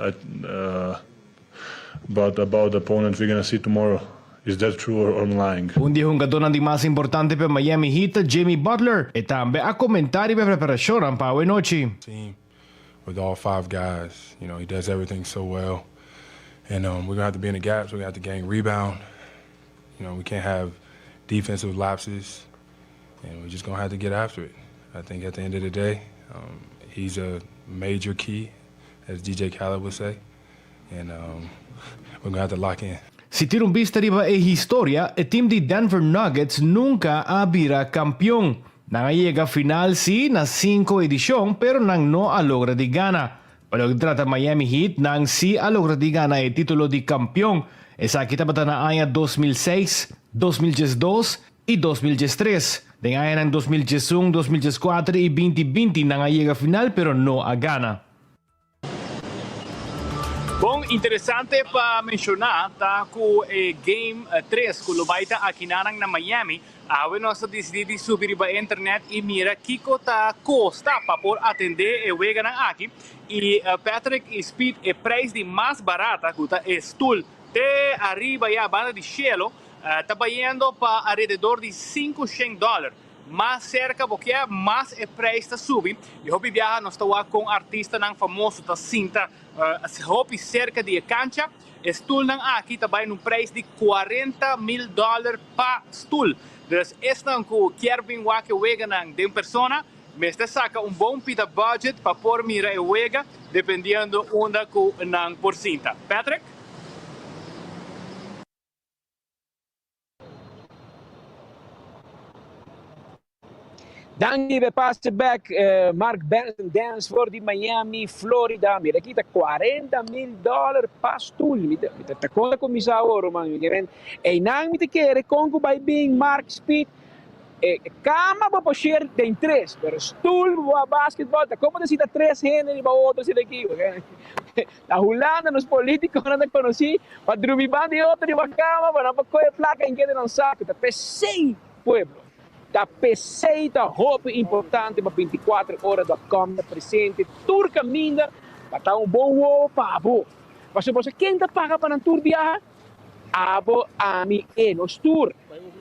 But about the opponent we gonna see tomorrow, is that true or I'm lying? Un di e hungadónan di mas importante pa Miami Heat ta Jimmy Butler. E tambe a komentá riba e preparashonnan pa awe nochi. Team with all five guys, you know, he does everything so well and we're gonna have to be in the gaps, we're gonna have to gang rebound, you know, we can't have defensive lapses and we're just gonna have to get after it. I think at the end of the day, he's a major key, as DJ Khaled would say. And we're gonna have to lock in. Si tira un bista riba e historia, e team di Denver Nuggets nunca a bira campeon. Nan a yega final si na cinco edicion, pero nan no a logra di gana. Pa loke ta trata Miami Heat, nan si a logra di gana e titulo di campeon. Esaki tabata na aña 2006, 2012 y 2013. Den añanan 2011, 2014 y 2020 nan a yega final pero no a gana. Bon, interesante pa menciona ta cu e Game 3 cu lo bay ta akinanan na Miami, awe nos a dicidi di subi riba internet y mira kico ta costa pa por atende e weganan aki. Y Patrick y Speed e prijs di mas barata cu ta e stoel te ariba ya banda di cielo ta bayendo pa alrededor di 500 dollar. Mas serka bo ke, mas e prijs ta subi. I hopi biaha nos ta wak kon artistanan famoso ta sinta hopi serka di e kancha. E stulnan aki ta bai na un prijs di 40,000 dòler pa stul. Dus esnan ku kier bin wak e weganan den persona mester saka un bon pita budget pa por mira e wega dependiendo unda ku nan por sinta. Patrick? Danki be pase bek Mark Benson Dance for di Miami, Florida. Mira aki ta 40 mil dollar pa stoel. Mi ta, mi ta, ta kon ta kuminsá awor, ruman. Mi keren, einan mi ta kere kon ku bai bin Mark Speed. E kama bo por share den tres, pero stoel bo a basketball ta komo ta sita tres hende riba otro asina aki. Na Hulanda nos politiconan ta conoci pa drumi banda di otro riba cama pa nan por coge placa en kende nan saco. Ta pesey pueblo, ta pesey ta hopi importante pa 24 ora dot com ta presente tur caminda pa ta un bon wowo pa bo. Pasobra boso ken ta paga pa nan tur biaha? Abo, ami, e, nos tur.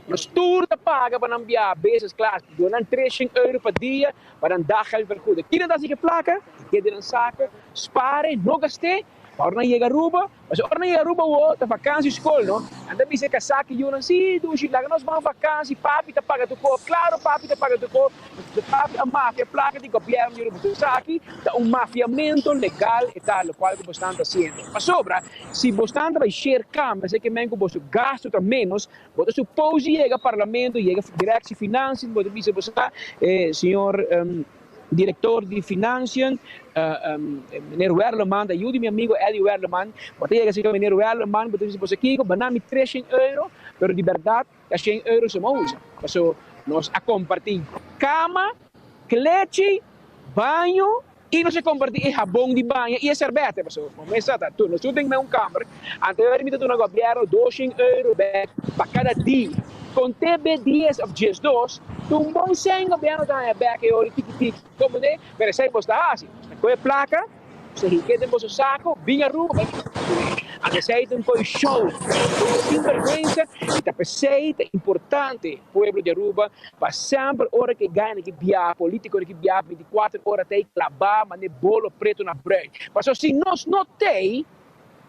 Nos tur ta paga pa nan biaha business class. Duna nan 300 euro pa dia pa nan daggeld vergoeden. Kina ta hasi ku e plaka? Keda nan sako, spare, no gast'é, pa ora nan yega Aruba. Pasobra ora nan yega Aruba awor ta vakansi skol, no? Nan ta bisa e kasá ku yunan, sí, dushi, laga nos ban vakansi, papi ta paga tur kos. Klaro papi ta paga tur kos, pasobra papi a mafia plaka di gobièrnu di Aruba. Esaki ta un mafiamentu legal e ta lokual ku bosnan ta hasiendo. Pasobra Si bosnan ta bai share cam, esei ke men ku boso gasto ta menos, bo ta suppose yega parlamento, yega directie financiën, bo ta bisa bo sa, señor director di financiën, meneer Werleman, ta yu di mi amigo Eddie Werleman, bo ta yega serka meneer Werleman, bo ta bisa bo sa kiko, bo na mi 300 euro, pero di berdad ta 100 euro so bo usa, paso nos a comparti cama, klechi, baño, I nos a kompartí e habon di baña i e serbete, pasobra bo mester ta tur. Nos tur den un kamber. Anto e mi ta duna gobièrnu doshen euro bèk pa kada dia. Kont'é be dies òf diesdos, ta un bon sèn gobièrnu ta haña bèk e ora tiki tiki. Komprendé? Pero esei bos ta hasi. Bos ta kohe plaka. Boso hik'é den boso sako, bin Aruba bai kuné. Anto esei ta un koi show, un sinbergwensa i ta p'esei ta importante pueblo di Aruba pa semper ora ku e gana ki biaha, politikonan ki biaha bintikuater ora ta ei klabá manera bolo preto na brui. Pasobra si nos no t'ei,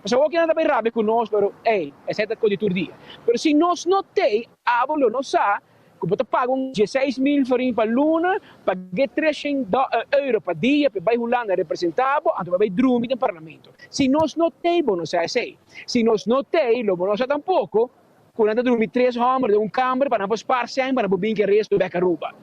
pasobra awor kinan ta bai rabia ku nos, pero ey, esei ta kos di tur dia. Pero si nos no t'ei, abo lo no sa Ku bo ta paga un dieseis mil florin pa luna, pag'é treshen euro pa dia p'e bai Hulanda representá bo, anto bo bai drumi den parlamento. Si nos no t'ei, bo no sa esei. Si nos no t'ei, lo bo no sa tampoko ku nan ta drumi tres hòmber den un kamber pa nan por spar sèn pa nan por bin ku e resto bèk Aruba.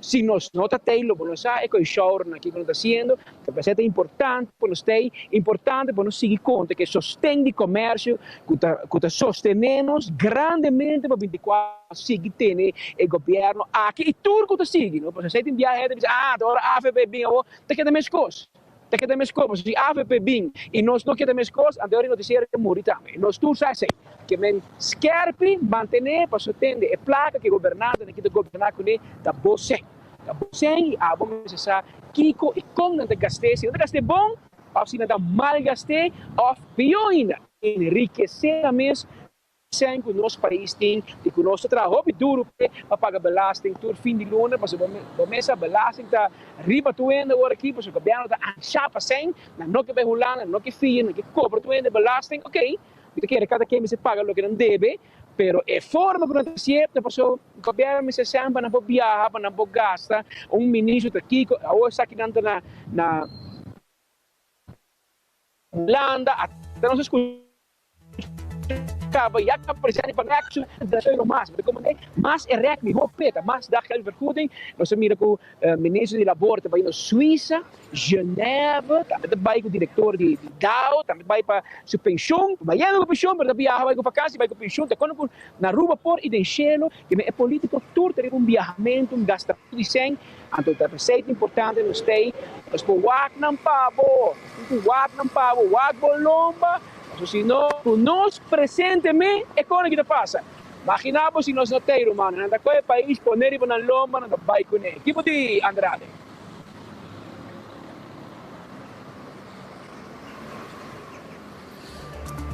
Si nos no ta t'ei, lo bo no sa e ku e showrnan aki ku nan ta hasiendo. Ta p'esei ta importante pa nos t'ei, importante pa nos sigui konta ku e sosten di komersio ku ta ku ta sostené nos grandemente pa 24 sigui tene e gobièrnu aki i tur ku ta sigui no pasobra esei tin biaha hende ta bisa ah ta ora avp bin awor ta keda meskos ta keda meskos pasobra si avp bin i nos no keda meskos anto e notisiero ta muri tambe nos tur sa esei ke men skèrpi mantené pasobra tende e plaka ku e gobernantenan ki ta goberná kuné ta bo sèn ta bo sèn i abo mester sa kiko i kon nan ta gast'é si nan ta gast'é bon òf si nan ta malgast'é òf pió ainda enrikesé nan mes Sèn ku nos pais tin i ku nos ta traha hopi duru p'e pa paga belasting tur fin di luna pasobra bo mes sa belasting ta riba tur hende ora aki pasobra gobièrnu ta anshá pa sèn, nan no ke bai Hulanda, nan no ke fia, nan ke kobra tur hende belasting, ok mi ta kere kada ken mester paga loke nan debe pero e forma ku nan ta hasié ta pasobra gobièrnu mester sèn pa nan por biaha pa nan por gasta, un ministro ta kiko awor esaki nan ta na Hulanda ata nos a skucha. Caba ya caba presidente pa rek su euro mas. Bo ta comprende? Mas e rek miho p'e ta mas daggeldvergoeding. Nos a mira cu minister di labor ta bayendo Suiza, Genève, tambe ta bay cu director di dao, tambe ta bay pa su pension, bayendo cu pension pero ta biaha bay cu vakantie, bay cu pension, ta kono cu na Aruba por y den shelo, kende e politico tur ta riba un biahamento, un gastamento di cen, anto ta p'esey ta importante nos stay, nos por wak nan pa bo, nos tin cu wak nan pa bo, wak bo lomba. Pasobra si no ku nos presente me e kona ki ta pasa. Magina bo si nos no tei rumannan, nan ta kohe pais pone riba nan lomba nan ta bai kuné. Ki bo di Andrade?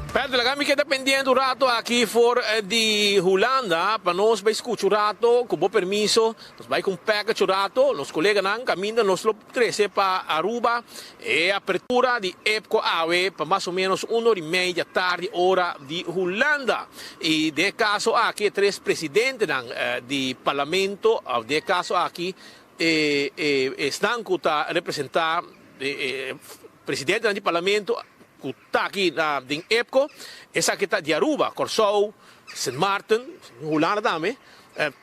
Pèt, laga mi keda pendiente un rato aki for di Hulanda pa nos bai skucha un rato, ku bo permiso, nos bai ku un package un rato, nos koleganan kaminda nos lo Trece pa Aruba e apertura di Epco awe pa mas o menos un or y media tardi ora di Hulanda. Y den e caso aki e tres presidentenan di Parlamento, of den e caso aki e esnan cu ta representa e presidentenan di Parlamento cu ta aki na den Epco, esaki ta di Aruba, Corsou, Sint Maarten, Hulanda tambe.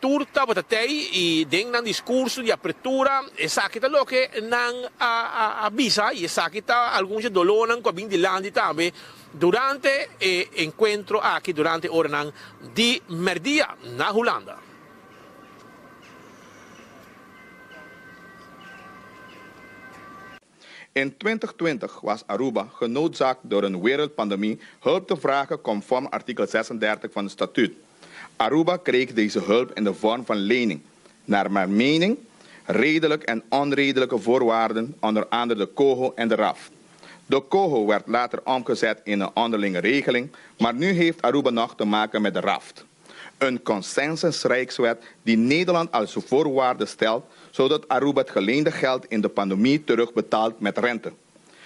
Tur tabata tei i den nan diskurso di apertura esaki ta loke nan a bisa i esaki ta algun dje dolónan ku a bin dilanti tambe durante e enkuentro aki durante oranan di mèrdia na Hulanda. In 2020 was Aruba genoodzaakt door een wereldpandemie hulp te vragen conform artikel 36 van het statuut. Aruba kreeg deze hulp in de vorm van lening. Naar mijn mening redelijk en onredelijke voorwaarden, onder andere de COHO en de RAF. De COHO werd later omgezet in een onderlinge regeling, maar nu heeft Aruba nog te maken met de RAFT. Een consensusrijkswet die Nederland als voorwaarde stelt, zodat Aruba het geleende geld in de pandemie terugbetaalt met rente.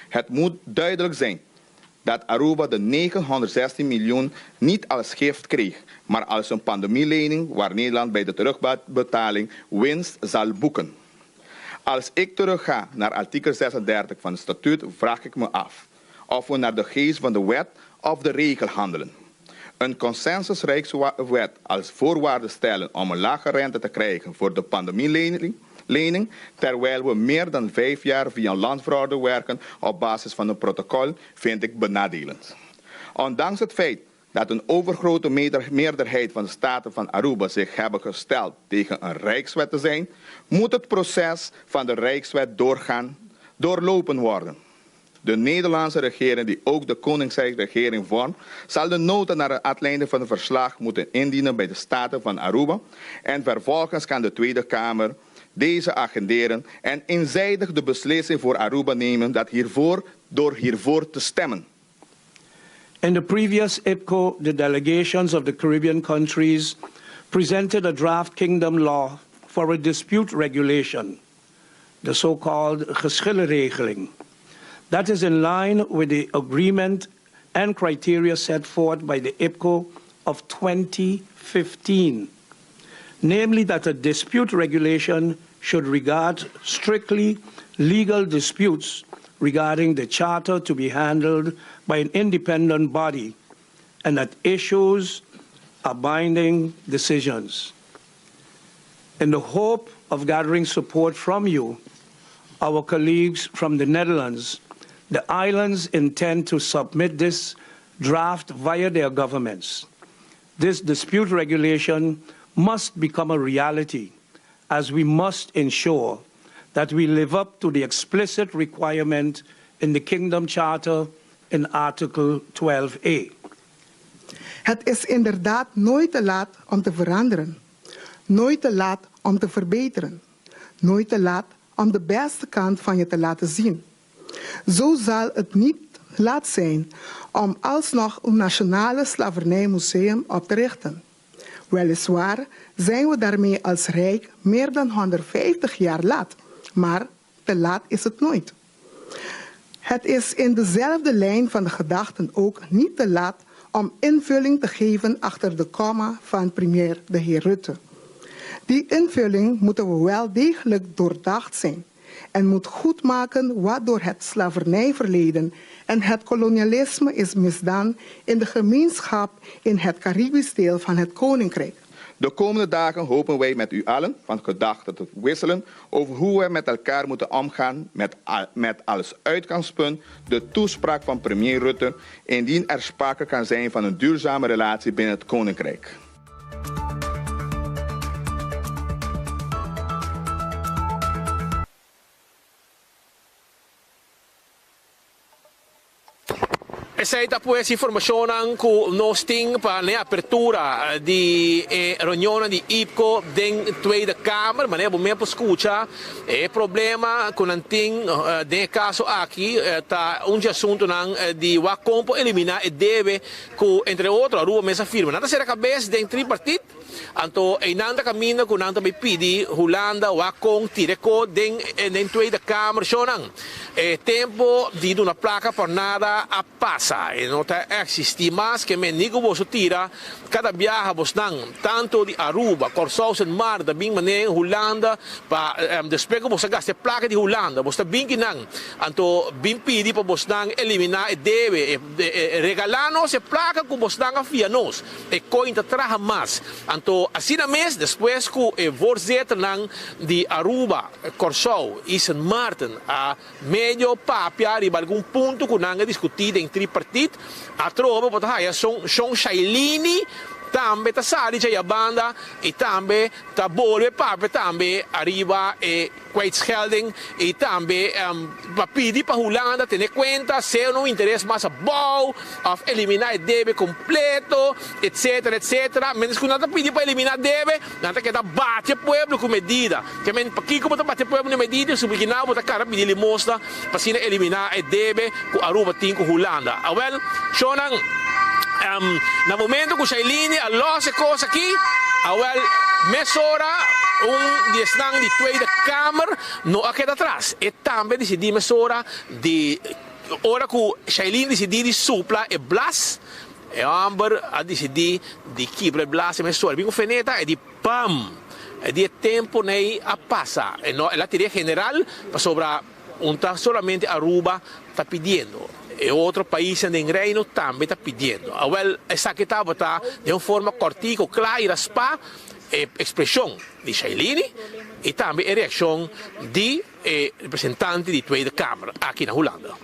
Het moet duidelijk zijn dat Aruba de 916 miljoen niet als gift kreeg, maar als een pandemielening waar Nederland bij de terugbetaling winst zal boeken. Als ik terugga naar artikel 36 van het statuut, vraag ik me af of we naar de geest van de wet of de regel handelen. Een consensusrijkswet als voorwaarde stellen om een lage rente te krijgen voor de pandemielening, terwijl we meer dan vijf jaar via een landfraude werken op basis van een protocol, vind ik benadelend. Ondanks het feit dat een overgrote meerderheid van de staten van Aruba zich hebben gesteld tegen een rijkswet te zijn, moet het proces van de rijkswet doorgaan, doorlopen worden. De Nederlandse regering, die ook de Koningsrijksregering vormt, zal de nota naar het aanleiding van het verslag moeten indienen bij de Staten van Aruba en vervolgens kan de Tweede Kamer deze agenderen en eenzijdig de beslissing voor Aruba nemen dat hiervoor door hiervoor te stemmen. In the previous IPCO, the delegations of the Caribbean countries presented a draft kingdom law for a dispute regulation, the so-called geschillenregeling. That is in line with the agreement and criteria set forth by the IPCO of 2015, namely that a dispute regulation should regard strictly legal disputes regarding the charter to be handled by an independent body and that issues are binding decisions. In the hope of gathering support from you, our colleagues from the Netherlands, the islands intend to submit this draft via their governments. This dispute regulation must become a reality as we must ensure that we live up to the explicit requirement in the Kingdom Charter in Article 12A. Het is inderdaad nooit te laat om te veranderen. Nooit te laat om te verbeteren. Nooit te laat om de beste kant van je te laten zien. Zo zal het niet laat zijn om alsnog een nationale slavernijmuseum op te richten. Weliswaar zijn we daarmee als Rijk meer dan 150 jaar laat, maar te laat is het nooit. Het is in dezelfde lijn van de gedachten ook niet te laat om invulling te geven achter de komma van premier de heer Rutte. Die invulling moeten we wel degelijk doordacht zijn en moet goedmaken wat door het slavernijverleden en het kolonialisme is misdaan in de gemeenschap in het Caribisch deel van het Koninkrijk. De komende dagen hopen wij met u allen van gedachten te wisselen over hoe we met elkaar moeten omgaan met, met als uitgangspunt de toespraak van premier Rutte indien er sprake kan zijn van een duurzame relatie binnen het Koninkrijk. Esei ta pues informashonnan ku nos tin pa n'e apertura di e reunionnan di IPCO den Tweede Kamer. Manera bo mes por skucha e problema ku nan tin den e kaso aki ta un dje asuntunan di wak kon por eliminá e debe ku entre otro Aruba mes a firma. Nan ta sera kabes den tripartit. Anto einan ta kaminda ku nan ta bai pidi Hulanda wak kon tira e ko den den Tweede Kamer. Shownan, e tempo di duna plaka por nada a pasa. E no ta eksistí mas ke men ni ku boso tira kada biaha bosnan tanto di Aruba, Kòrsou, Sint Maarten ta bin manera Hulanda pa despues ku boso a gasta e plaka di Hulanda boso ta bin kinan anto bin pidi pa bosnan eliminá e debe e regalá nos e plaka ku bosnan a fia nos. E koin ta traha mas. Anto asina mes despues ku e voorzitternan di Aruba, Kòrsou i Sint Maarten a medio papia riba algun punto ku nan a diskutí den tripartit, atrobe bo ta haya son Shon Shailini tambe ta sali djaya banda i tambe ta bolbe papia tambe ariba e kwijtschelding i tambe pa pidi pa Hulanda tene kuenta sea un interes mas abou òf eliminá e debe kompleto etsetera etsetera. Mientras ku nan ta pidi pa eliminá debe nan ta keda bati e pueblo ku medida. Ke men pakiko bo ta bati e pueblo ku medida si bo bo ta kara pidi limosna pa asina eliminá e debe ku Aruba tin ku Hulanda. Awèl shownan na momento ku Shailene a lòs e kos aki awèl mesora un di esnan di Tweede Kamer no a keda atras. E tambe disidí mesora di ora ku Shailene disidí di supla e blas e hòmber a disidí di kibra e blas e mesora. Bin ku feneta e di pam! E di e tempu nei a pasa. E no el a tira e general pasobra un ta solamente Aruba ta pidiendo. E otro paisnan den Reino tambe ta pidiendo. Awel esaki tabata den un forma kòrtiku, kla i raspá e ekspreshon di Shailene i tambe e reakshon di e representante di Tweede Kamer aki na Hulanda.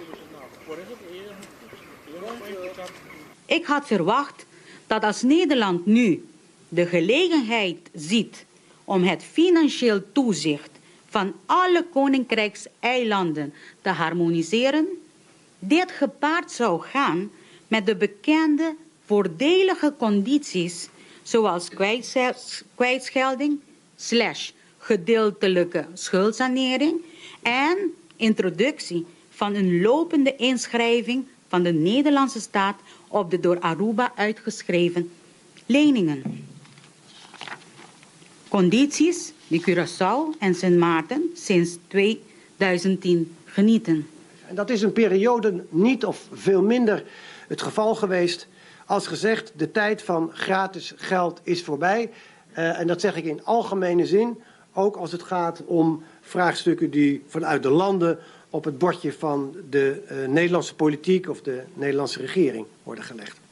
Ik had verwacht dat als Nederland nu de gelegenheid ziet om het financieel toezicht van alle koninkrijkseilanden te harmoniseren, dit gepaard zou gaan met de bekende voordelige condities zoals kwijtschelding slash gedeeltelijke schuldsanering en introductie van een lopende inschrijving van de Nederlandse staat op de door Aruba uitgeschreven leningen. Condities die Curaçao en Sint Maarten sinds 2010 genieten. En dat is een periode niet of veel minder het geval geweest. Als gezegd, de tijd van gratis geld is voorbij. Uh, en dat zeg ik in algemene zin, ook als het gaat om vraagstukken die vanuit de landen op het bordje van de uh, Nederlandse politiek of de Nederlandse regering worden gelegd.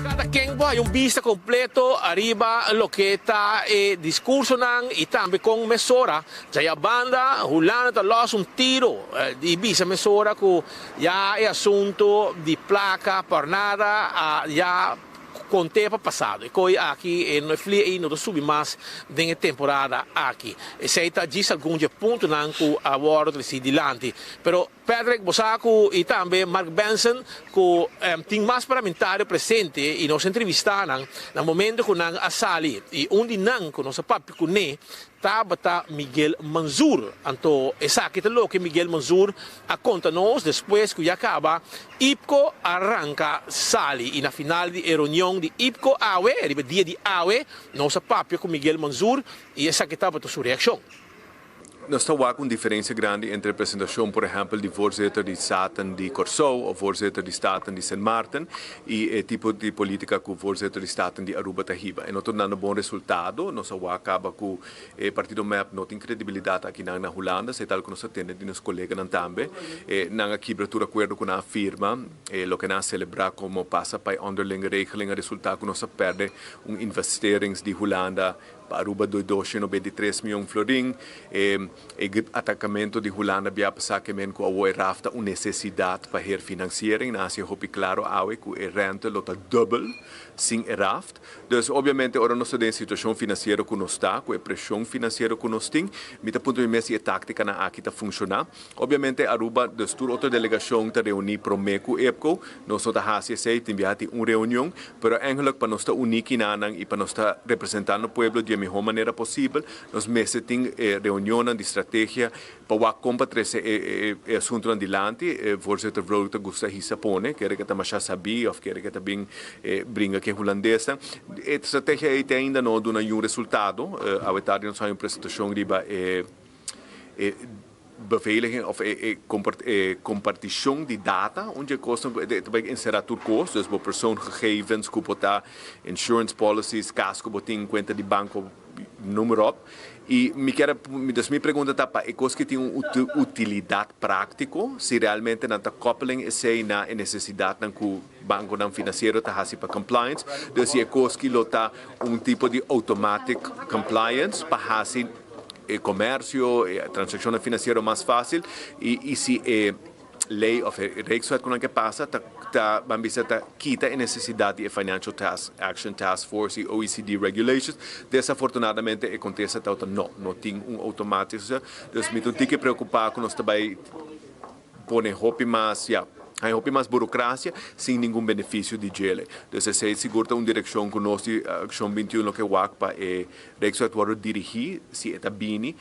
Cada ken por haya un bista completo ariba loke ta e discursonan y tambe con mesora djaya banda Hulanda ta los un tiro y bisa mesora cu ya e asunto di placa por nada a ya Kont'é pa pasado. E koi aki e no e flia ei no ta subi mas den e temporada aki. Esei ta djis algun dje puntonan ku a wòrdu tresí dilanti. Pero Patrick bo sa ku i tambe Mark Benson ku tin mas parlamentario presente i nos entrevistá nan na momento ku nan a sali i un di nan ku nos a papia kuné Tabata Miguel Manzur. Anto esaki ta loke Miguel Manzur a konta nos despues ku ya kaba IPKO a ranka sali. I na final di e reunion di IPKO awe, riba dia di awe, nos a papia ku Miguel Manzur i esaki tabata su reakshon. Nos ta wak un diferensia grandi entre presentashon por ehèmpel di voorzitter di Staten di Kòrsou òf voorzitter di Staten di Sint Maarten i e tipo di politica cu voorzitter di Staten di Aruba ta hiba. E no ta dando bon resultado. Nos a wak caba cu e partido mep no tin credibilidad akinan na Hulanda, esey tal cu nos a tende di nos coleganan tambe. E nan a kibra tur acuerdo cu nan a firma. E loke nan a celebra como pasa pa e onderlinge regeling a resulta cu nos a perde un investerings di Hulanda Pa Aruba doi doshe no benti tres mion florin. E e atakamento di Hulanda bia pasa ke men ku awo e raf ta un nesesidat pa herfinanciering. Nan hasi hopi klaro awe ku e rente lo ta dubbel sin e raft. Dus obviamente ora nos ta den e situashon finansiero ku nos ta, ku e preshon finansiero ku nos tin, mi ta puntra mi mes si e taktikanan aki ta funshoná. Obviamente Aruba, dus tur otro delegashon ta reuní promé ku EPCO. Nos no ta hasi esei, tin biaha tin un reunion, pero eigenlijk pa nos ta uní kinanan i pa nos ta representá no pueblo di e mihó manera posibel, nos mester tin e reunionnan di strategia pa wak kon pa trese e e asuntunan dilanti. E voorzitter Vrolijk ta gusta hisa pone, kere ke ta mashá sabí òf kere ke ta bin bringa ku e hulandesnan. E strategia ei te ainda no a duna niun resultado. Awe tardi nos haña un presentashon riba e e beveiliging of e e comparticion di data, un dje cosnan cu e ta bay encera tur cos, dus bo persoongegevens cu por ta insurance policies, cas cu bo tin, cuenta di banco, noem maar op. Y mi kier dus mi pregunta ta pa e cos ki tin un utilidad practico, si realmente nan ta koppeling esey na e necesidadnan cu banconan financiero ta haci pa compliance, dus si e cos ki lo ta un tipo di automatic compliance pa haci. e comercio, e transaccionnan financiero mas facil y y si e ley of e Rijkswet cu nan ke pasa ta ta ban bisa ta kita e necesidad di e Financial Task Action Task Force y OECD regulations. Desafortunadamente e contesta ta no, no tin un automatico. Dus mi ta un tiki preocupa cu nos ta bay pone hopi mas, ya, hay hopi mas burocracia sin ningun beneficio di djele. Dus esey sigur ta un direccion cu nos di Accion 21 lo ke wak pa e Rijkswet wordo dirigi, si e ta bini,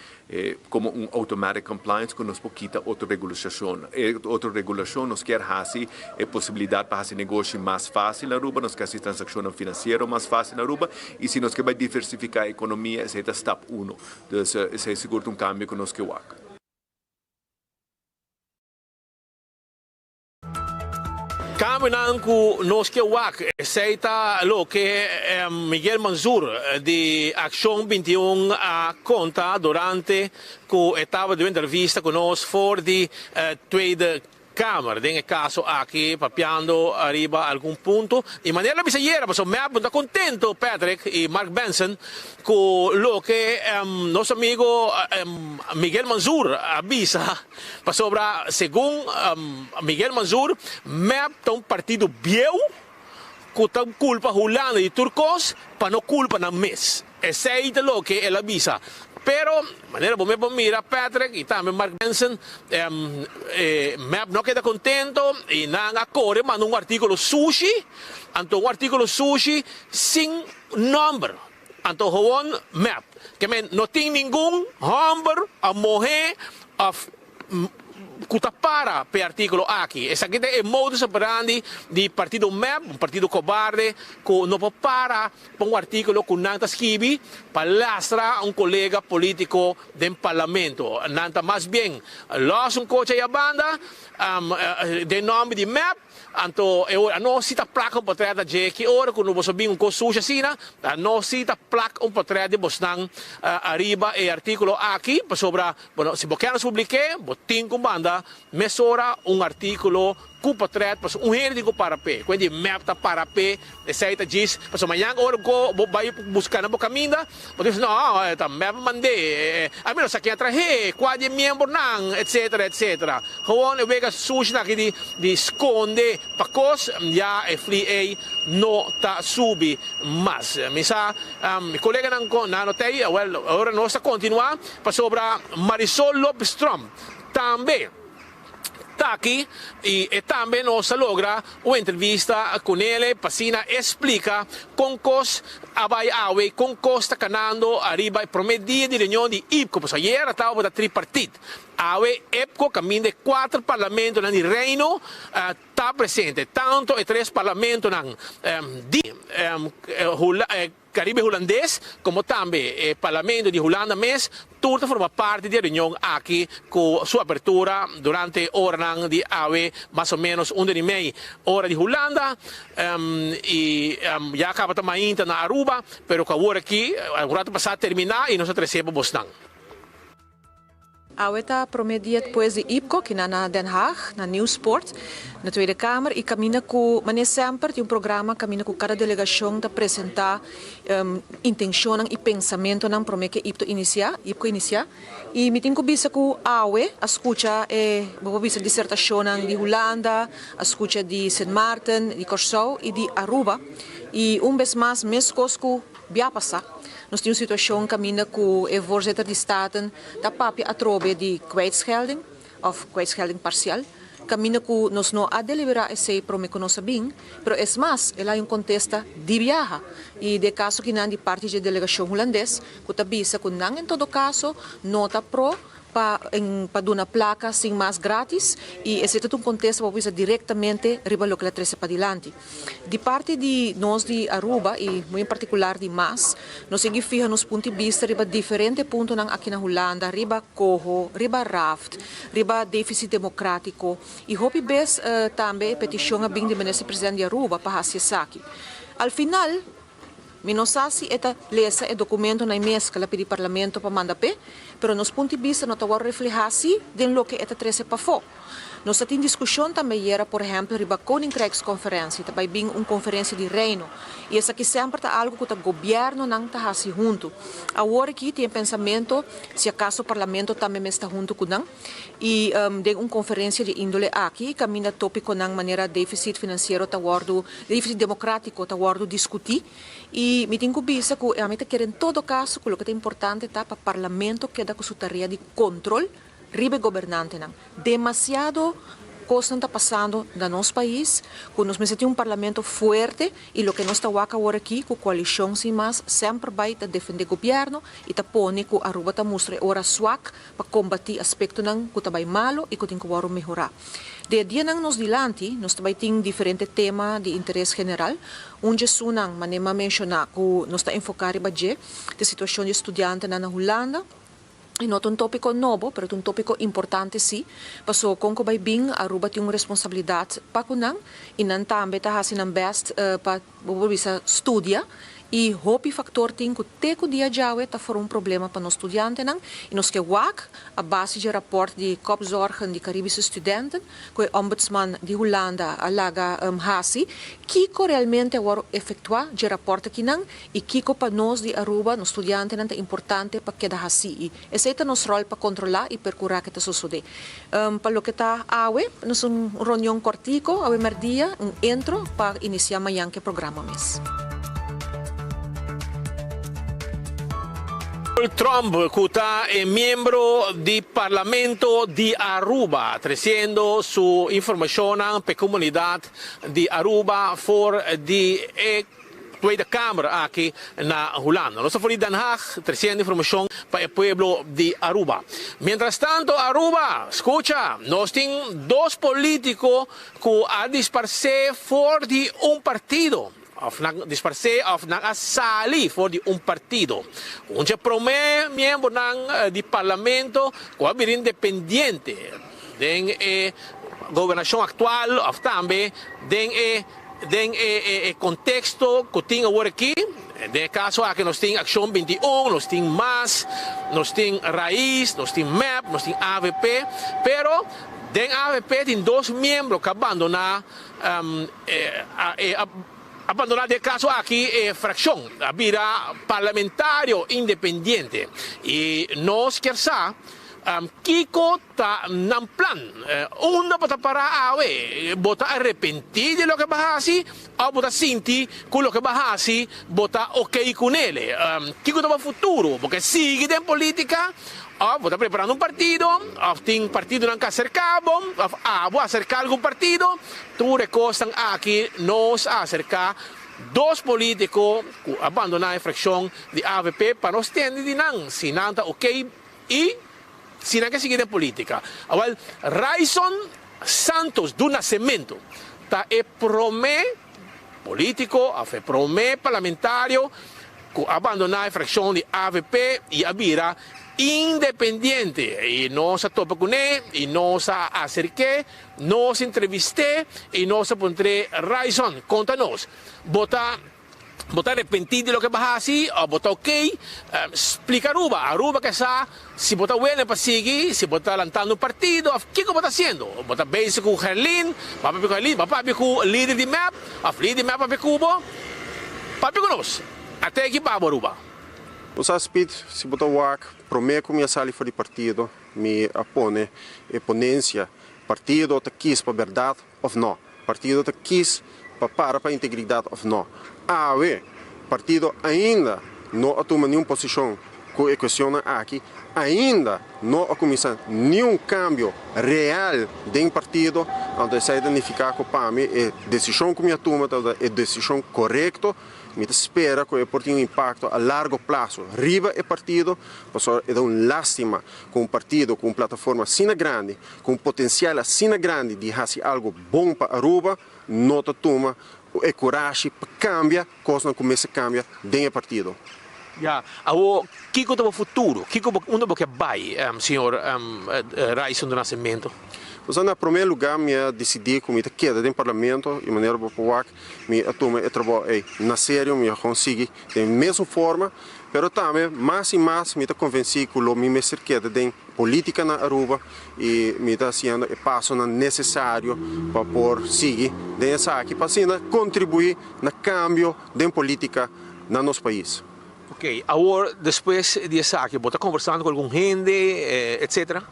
como un automatic compliance cu nos por kita otro regulacion. E otro regulacion nos kier haci e posibilidad pa haci negoshi mas facil na Aruba, nos kier haci transaccionnan financiero mas facil na Aruba y si nos kier bay diversifica e economia esey ta stap uno. Dus esey sigur ta un cambio cu nos ke wak. Kambionan ku nos ke wak, esei ta loke Miguel Manzur di Akshon 21 a konta durante ku e tabata den un entrevista ku nos for di Tweede Kamer. Den e kaso aki papiando ariba algun punto y manera a bisa ayera pasobra mep no ta contento Patrick y Mark Benson cu loke nos amigo Miguel Manzur a bisa pasobra segun Miguel Manzur mep ta un partido bieu cu ta culpa Hulanda di tur cos pa no culpa nan mes. Esey ta loke el a bisa. Pero, manera bo mes por mira, Patrick y tambe Mark Benson, e mep no keda contento y nan a core manda un articulo sushi, anto un articulo sushi sin nomber, anto gewoon mep. Ke men no tin ningun homber of mohe of ku ta para p'e artíkulo aki. Esaki ta e modus operandi di partido mep, un partido kobarde ku no por para pa un artíkulo ku nan ta skibi pa lastra un kolega polítiko den parlamento. Nan ta mas bien lòs un kochi aya banda den nòmber di mep. Anto e ora nos si ta plak un potret a dje, ki ora ku no boso bin un kos sushi asina, nos si ta plak un potret di bosnan ariba e artíkulo aki, pasobra, bueno, si bo kier nos publik'é, bo tin ku manda mesora un artíkulo ku potret, pasobra un hende tin ku para p'e. Kuen di mep ta para p'e, esei ta djis, pasobra mañan ora ku bo bai buska na bo kaminda, Bo ta bisa, No, ta mep mand'é, ami no sa ken a trah'é, kua di e miembronan, etcetera, etcetera. Gewoon e wega sushi aki di di skonde pa kos, ya e fli ei no ta subi mas. Mi sa mi koleganan ku nan no ta ei, awel, ora nos ta kontinuá pasobra Marisol Lopez Tromp tambe ta aki y e tambe nos a logra un entrevista cu nele pa asina e splica con cos a bay awe y con cos ta canando ariba e prome dia di reunion di IPCO, pasobra ayer a tabata tripartit, awe IPCO caminda e cuater parlamentonan di Reino ta presente, tanto e tres parlamentonan di Caribe Hulandes, como tambe e Parlamento di Hulanda mes, tur ta forma parti di e reunion aki cu su apertura durante oranan di awe mas o menos un den y mei ora di Hulanda y ya caba ta mainta na Aruba, pero cu awor aki un rato pasa termina y nos a trece pa bosnan. Awe ta prome dia dpues di IPCO kina na Den Haag, na Nieuwspoort, na Tweede Kamer y caminda cu mane semper tin un programa caminda cu cada delegacion ta presenta intencionnan y pensamentonan prome ke IPTO inicia, IPCO inicia. Y mi tin cu bisa cu awe a scucha e, bo por bisa disertacionnan di Hulanda, a scucha di Sint Maarten, di Corsou y di Aruba y un bes mas mescos cu bia pasa. Nos tin un situacion caminda cu e voorzitter di Staten ta papia atrobe di kwijtschelding of kwijtschelding parcial, caminda cu nos no a delibera esey prome cu nos a bin, pero es mas, el hay un contesta di biaha y de caso kinan di parti dje delegacion Hulandes cu ta bisa cu nan en todo caso no ta pro pa pa duna placa sin mas gratis y esey ta un contesta pa bo bisa directamente riba loke el a trece padilanti. Di parti di nos di Aruba y muy en particular di mas, nos sigui fiha nos punto di bista riba diferente puntonan aki na Hulanda, riba coho, riba raft, riba deficit democratico y hopi bes tambe e peticion a bin di Minister President di Aruba pa haci esaki. Al final, mi no sa si e ta lesa e documentonan y mes cu el a pidi Parlamento pa manda p'e, pero nos punto di bista no ta worde refleha si den loke e ta trece pafo. Nos ta tin diskushon tambe yera por ehèmpel riba Koninkrijksconferentie, ta bai bin un konferensia di Reino i esaki semper ta algu ku ta gobièrnunan ta hasi huntu. Awor aki tin e pensamentu si akaso parlamento tambe mes ta huntu ku nan i den un konferensia di índole aki kaminda tópikonan manera défisit finansiero ta wòrdu, défisit demokrátiko ta wòrdu diskutí i mi tin ku bisa ku ami ta kere en todo kaso ku loke ta importante ta pa parlamento keda ku su tarea di kontrol riba e gobernantenan. Demasiado cosnan ta pasando na nos pais cu nos mester tin un parlamento fuerte y loke nos ta wak awor aki cu coalicion sin mas semper bay ta defende gobierno y ta pone cu Aruba ta mustra e ora swak pa combati aspectonan cu ta bay malo y cu tin cu worde mehora. De e dianan nos dilanti nos ta bay tin diferente tema di interes general. Un djesunnan mane m'a menciona cu nos ta enfoca riba dje ta e situacion di e studiantenan na Hulanda. E no ta un tópiko nobo, pero ta un tópiko importante sí, paso kon ku bai bin Aruba tin un responsabilidat pa ku nan i nan tambe ta hasi nan bèst pa, bo por bisa, studia i hopi faktor tin ku te ku dia djawe ta forma un problema pa nos studiantenan i nos ke wak a base dje rapòrt di Kopzorgen di Caribische Studenten ku e Ombudsman di Hulanda a laga hasi, kiko realmente a wòrdu efektuá dje rapòrt akinan i kiko pa nos di Aruba, nos studiantenan ta importante pa keda hasi i esei ta nos ròl pa kontrolá i perkurá ke ta sosodé. Pa loke ta awe, nos un reunion kòrtiko awe mèrdia, un intro pa inisiá mañan ku e programa mes. Tromp cu ta e miembro di Parlamento di Aruba treciendo su informacionnan p'e comunidad di Aruba for di e Tweede Kamer aki na Hulanda. Nos ta for di Den Haag treciendo informacion pa e pueblo di Aruba. Mientras tanto Aruba, scucha, nos tin dos politico cu a disparce for di un partido. Of nan disparsé of nan a sali for di un partido. Un dje promé miembronan di parlamento ku a bira independiente den e gobernashon aktual of tambe den e den e konteksto ku tin awor aki. Den e kaso aki nos tin Akshon 21, nos tin mas, nos tin Raiz, nos tin mep, nos tin avp, pero den avp tin dos miembro ku a bandoná E a bandoná den e kaso aki e frakshon, a bira parlamentario independiente i nos kier sa kiko ta nan plan. Unda bo ta pará awe? Bo ta arepentí di loke bo a hasi òf bo ta sinti ku loke bo a hasi bo ta okey kunele? Kiko ta bo futuro? Bo ke sigui den polítika Of bo ta preparando un partido, of tin partidonan ku a aserká bo, of abo a aserká algun partido. Tur e kosnan aki nos a aserká dos polítiko ku a bandoná e frakshon di avp pa nos tende di nan si nan ta okey i si nan ke sigui den polítika. Awel, Ryson Santos do Nascimento ta e promé polítiko of e promé parlamentario ku a bandoná e frakshon di avp i a bira independiente. I nos a topa kuné i nos a aserk'é, nos entrevist'é i nos a puntr'é, Ryson, konta nos, bo ta bo ta arepentí di loke bo a hasi òf bo ta okey? Splika Aruba, Aruba ke sa Si bo ta wene pa sigui, si bo ta lantando un partido of kiko bo ta haciendo? Bo ta bezig cu Gerlin, bo a papia cu Gerlin, bo a papia cu lider di mep of lider di mep a papia cu bo? Papia cu nos. Ate aki pa bo Aruba. Bo sa Speed, si bo ta wak, prome cu mi a sali for di partido, mi a pone e ponencia, partido ta kies pa berdad of no? Partido ta kies pa para pa integridad of no? Awe, partido ainda no a tuma niun posicion cu e cuestionnan aki, ainda no a cuminsa niun cambio real den partido, anto esey ta nifica cu pa mi e decision cu mi a tuma ta e decision corecto. Mi ta spera cu e por tin un impacto a largo plazo riba e partido, pasobra e ta un lastima cu un partido cu un plataforma asina grandi, cu un potencial asina grandi di haci algo bon pa Aruba, no ta tuma e curashi pa cambia cosnan cu mester cambia den e partido. Ya, awor kico ta bo futuro? Kico bo, unda bo ke bay, señor Ryson do Nascimento? Pasobra na prome lugar mi a dicidi cu mi ta keda den parlamento y manera bo por wak Mi a tuma e trabou ei na serio, mi a kon sigui den e mesun forma, pero tambe mas i mas mi ta konvensí ku lo mi mester keda den polítika na Aruba i mi ta hasiendo e pasonan nesesario pa por sigui den esaki pa asina kontribuí na kambio den polítika na nos pais. Ok, awor despues di esaki bo ta conversando cu algun hende etcetera?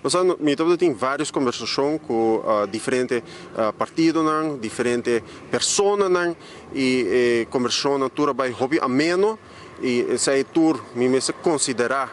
Bo sa, mi tabata tin varios conversacion cu diferente partidonan, diferente personanan y e conversacionnan tur a bay hopi ameno y esey tur mi mester considera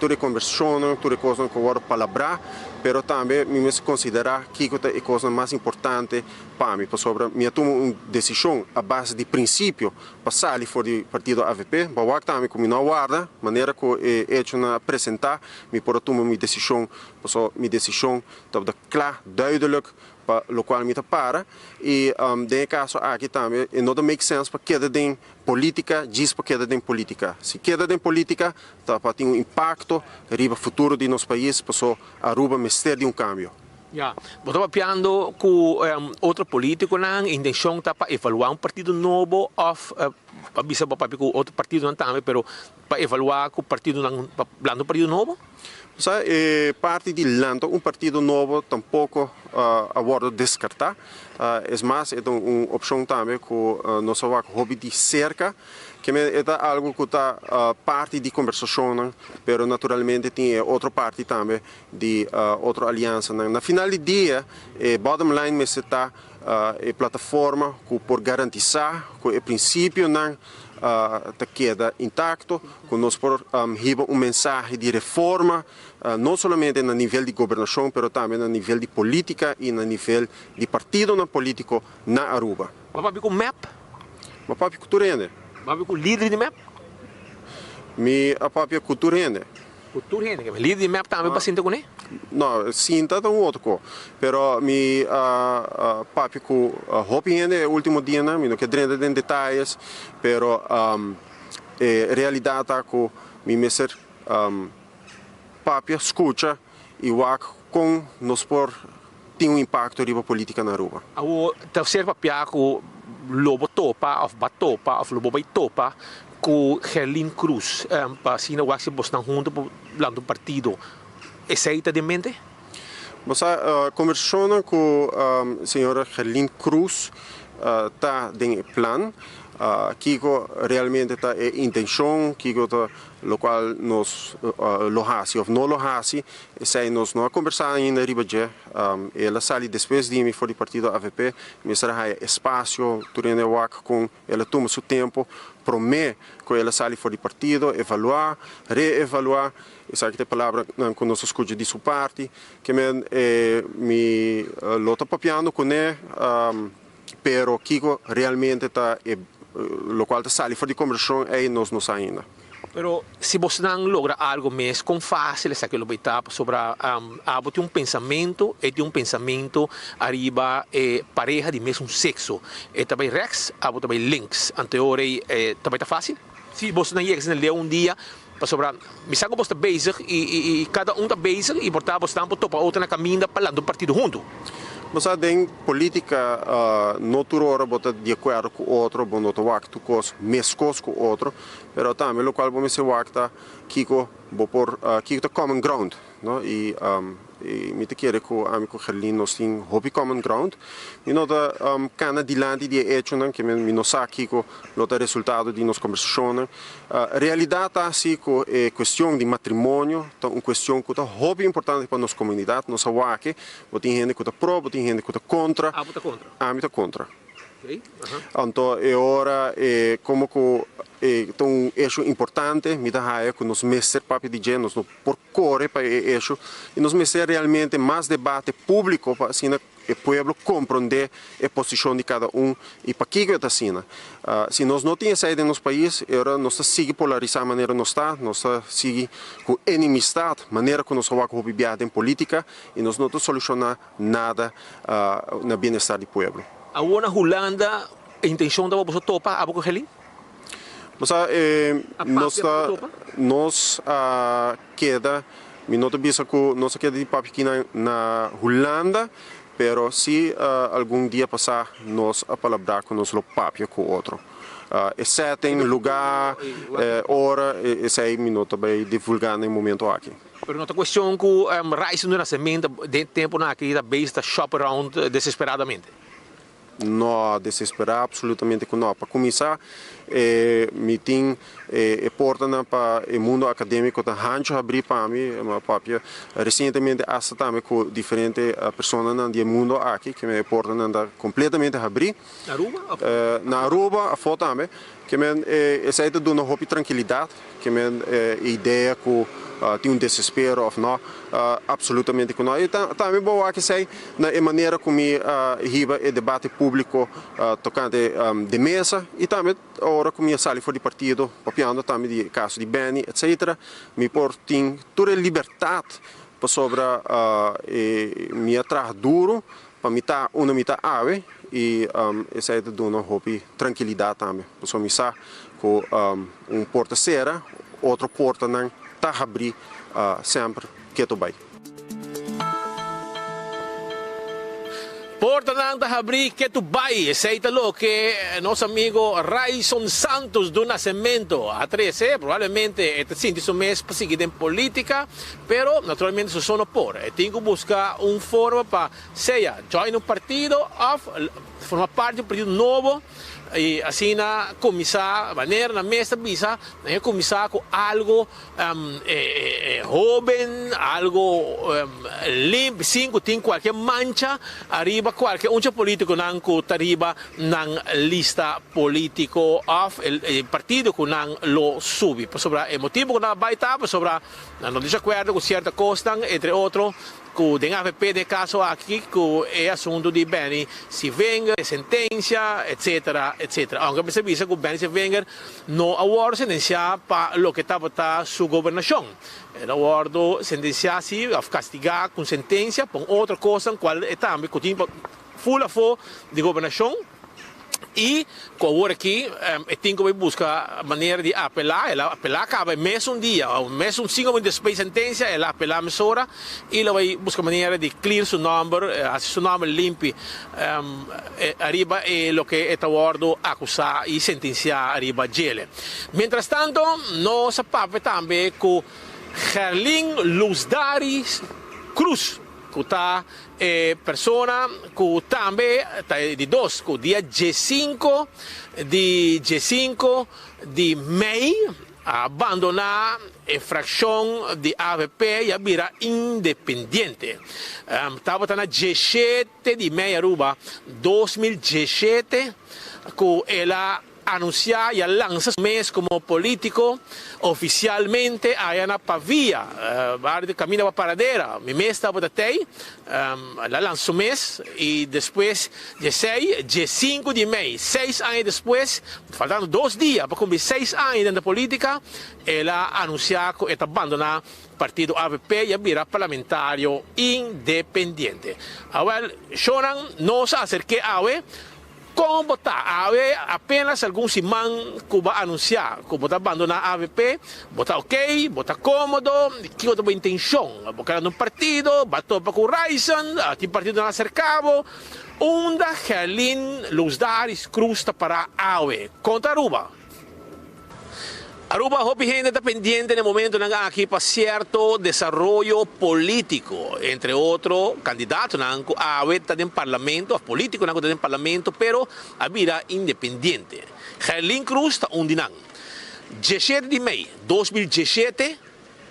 tur e conversacionnan, tur e cosnan cu a wordo palabra, pero tambe mi mester considera kico ta e cosnan mas importante pa mi, pasobra mi a tuma un decision a base di principio pa sali for di partido avp. Bo a wak tambe ku mi no a warda manera ku e echonan a presentá, mi por a tuma mi desishon, pasobra mi desishon tabata kla, duidelijk, pa lokual mi ta para. I den e kaso aki tambe e no ta make sense pa keda den politika djis pa keda den politika. Si keda den politika ta pa tin un impakto riba futuro di nos pais, pasobra Aruba mester di un kambio. Ya, bo ta papiando ku otro politikonan, e intencion ta pa evaluá un partido nobo òf pa bisa bo papia ku otro partidonan tambe, pero pa evaluá ku partidonan pa lanta un partido nobo? Bo sa, e parti di lanta un partido nobo tampoko a wòrdu deskartá. Es mas, e ta un opshon tambe ku nos a wak hopi di serka. Keme e ta algu ku ta parti di kombersashonnan, pero naturalmente tin e otro parti tambe di otro aliansanan. Na final di dia e bottom line mester ta e plataforma ku por garantisá ku e prinsipionan ta keda intacto, cu nos por hiba un mensahe di reforma no solamente na nivel di gobernacion pero tambe na nivel di politica y na nivel di partidonan politico na Aruba. Bo a papia cu mep? Mi a papia cu tur hende. Bo a papia cu lider di mep? Mi a papia cu tur hende. Cu tur hende. Lider di mep tambe pa sinta cune? No, sinta ta un otro co. Pero mi a papia cu hopi hende e ultimo dianan. Mi no ke drenta den detayes, pero e realidad ta cu mi mester papia, scucha y wak con nos por tin un impacto riba politica na Aruba. Awor ta ser papia cu lo bo topa of ba topa of lo bo bay topa cu Gerlin Cruz pa asina wak si bosnan hunto por lanta un partido. Esey ta den mente? Bo sa conversacionnan cu señora Gerlin Cruz ta den e plan. Kico realmente ta e intencion, kico ta locual nos lo haci of no lo haci, Esei nos no a kombersá ainda riba dje. El a sali despues di mi for di partido avp. Mester a haya espasio tur hende a wak kon el a tuma su tempu promé ku el a sali for di partido, evaluá, reevaluá. Esaki ta e palabranan ku nos a skucha di su parti. Ke men mi lo ta papiando kuné, pero kiko realmente ta e lokual ta sali for di kombersashon ei nos no sa ainda. Pero si bosnan logra algo mes, kon fácil esaki lo bay ta? Pasobra abo tin un pensamentu, e tin un pensamentu ariba e pareha di mesun sexo. E ta bay rechts, abo ta bay links. Anto e ora ei ta bay ta fácil? Si bosnan yega asina leu un dia, pasobra mi sa ku bos ta bezig i kada un ta bezig i por ta bosnan por topa otro na kaminda pa lanta un partido huntu. Bo sa den polítika no tur ora bo ta di akuerdo ku otro, bo no ta wak tur kos meskos ku otro. Pero tambe locual bo mester wak ta kico bo por, kico ta common ground, no? Y mi ta kere cu ami cu Gerlin nos tin hopi common ground. Mi no ta cana dilanti di e hechonan, ke mi no sa kico lo ta resultado di nos conversacionnan. Realidad ta si cu e cuestion di matrimonio ta un cuestion cu ta hopi importante pa nos comunidad. Nos a wak, bo tin hende cu ta pro, bo tin hende cu ta contra. Abo ta contra? Ami ta contra. Anto e ora e como cu e ta un hecho importante mi ta haya cu nos mester papia di dje, nos no por core pa e hecho y nos mester realmente mas debate publico pa asina e pueblo compronde e posicion di cada un y pakico e ta asina. Si nos no tin esey den nos pais e ora nos ta sigui polarisa manera nos ta, nos ta sigui cu enemistad manera cu nos a wak hopi biaha den politica y nos no ta soluciona nada na bienestar di pueblo. Awor na Hulanda e intencion ta pa boso topa abo cu Gelin? Bo sa A nos papia pa ta topa? nos a keda mi no ta bisa cu nos a keda di papia aki na na Hulanda pero si algun dia pasa nos a palabra cu nos lo papia cu otro. E setting, lugar, ora esey mi no ta bay divulga na e momento aki. Pero no ta cuestion cu Rise no nacemento den temponan aki ta bezig ta shop around desesperadamente? No, desespera absolutamente cu no. Pa cuminsa mi tin e portanan pa e mundo academico ta hancho habri pa mi. Mi a papia recientemente hasta tambe cu diferente personanan di e mundo aki cu e portanan ta completamente habri. Na Aruba of? Na Aruba afo tambe. Ke men esei ta duna hopi trankilidat, ke men e idea ku tin un desespero òf nò, apsolutamente ku nò. I tambe bo wak esei na e manera ku mi a hiba e debate públiko tokante de mesa i tambe ora ku mi a sali for di partido papiando tambe di e kaso di Benny etcetera, mi por tin tur e libertat pasobra mi a traha duru Pa mi ta unda mi ta awe y esey ta duna hopi trankilidad tambe, pasobra mi sa cu un porta cera, otro portanan ta habri semper keto bay. Portanan ta habri keto bay, esey ta loke nos amigo Ryson Santos do Nascimento a trece, probablemente e ta sinti su mes pa sigui den politica, pero naturalmente su so no por, e tin cu busca un forma pa Sea join un partido of forma parti di un partido nobo. I asina kuminsá, manera nan mes ta bisa, nan a kuminsá ku algu hóben, algu limpi, sin ku tin kualke mancha ariba kualke un dje polítikonan ku ta riba nan lista polítiko òf e partido ku nan lo subi. Pasobra e motibu ku nan a bai ta pasobra nan no ta disakuerdo ku sierto kosnan, entre otro Ku den avp den e kaso aki ku e asuntu di Benny Sievinger, e sentensia, etcetera, etcetera. Aunke mester bisa ku Benny Sievinger no a wòrdu sentensiá pa loke tabata su gobernashon. El a wòrdu sentensiá si òf kastigá ku un sentensia pa un otro kosnan kual e tambe ku tin pa ful afó di gobernashon. I ku awor aki e tin ku bai buska manera di apelá. El a apelá kaba e mesun dia, o mesun sinku minuut despues di sentensia el a apelá mesora i lo bai buska manera di clear su nòmber, hasi su nòmber limpi ariba e loke e ta wòrdu akusá i sentensiá ariba djele. Mientrastanto nos a papia tambe ku Gerlin Luzdaris Cruz. Ku ta e persona ku tambe ta e di dos ku dia diesinko di diesinko di mei a bandoná e frakshon di avp i a bira independiente. Tabata na diesshete di mei Aruba 2017 ku el a Anunsiá i a lansa su mes komo polítiko ofisialmente aya na Pavia, bario di kaminda pa Paradera. Mi mes tabata tei, el a lansa su mes i despues di esei, diesinku di mei, seis aña despues, faltando dos dia pa kumpli seis aña den polítika, el a anunsiá ku e ta bandoná partido avp i a bira parlamentario independiente. Awèl, shownan nos a aserk'é awe. Kon bo ta? Awe apenas algun siman ku bo a anunsiá ku bo ta bandoná avp, bo ta ok? Bo ta kómodo? Kiko ta bo intenshon? Bo keda na un partido? Bo a topa ku Ryson? Tin partidonan a serká bo? Unda Gerlin Luzdaris Cruz ta pará awe? Konta Aruba. Aruba hopi hende ta pendiente na e momentonan aki pa cierto desaroyo politico, entre otro candidatonan cu awe ta den parlamento of politiconan cu ta den parlamento pero a bira independiente. Gerlin Cruz ta un di nan. Diesshete di mei 2017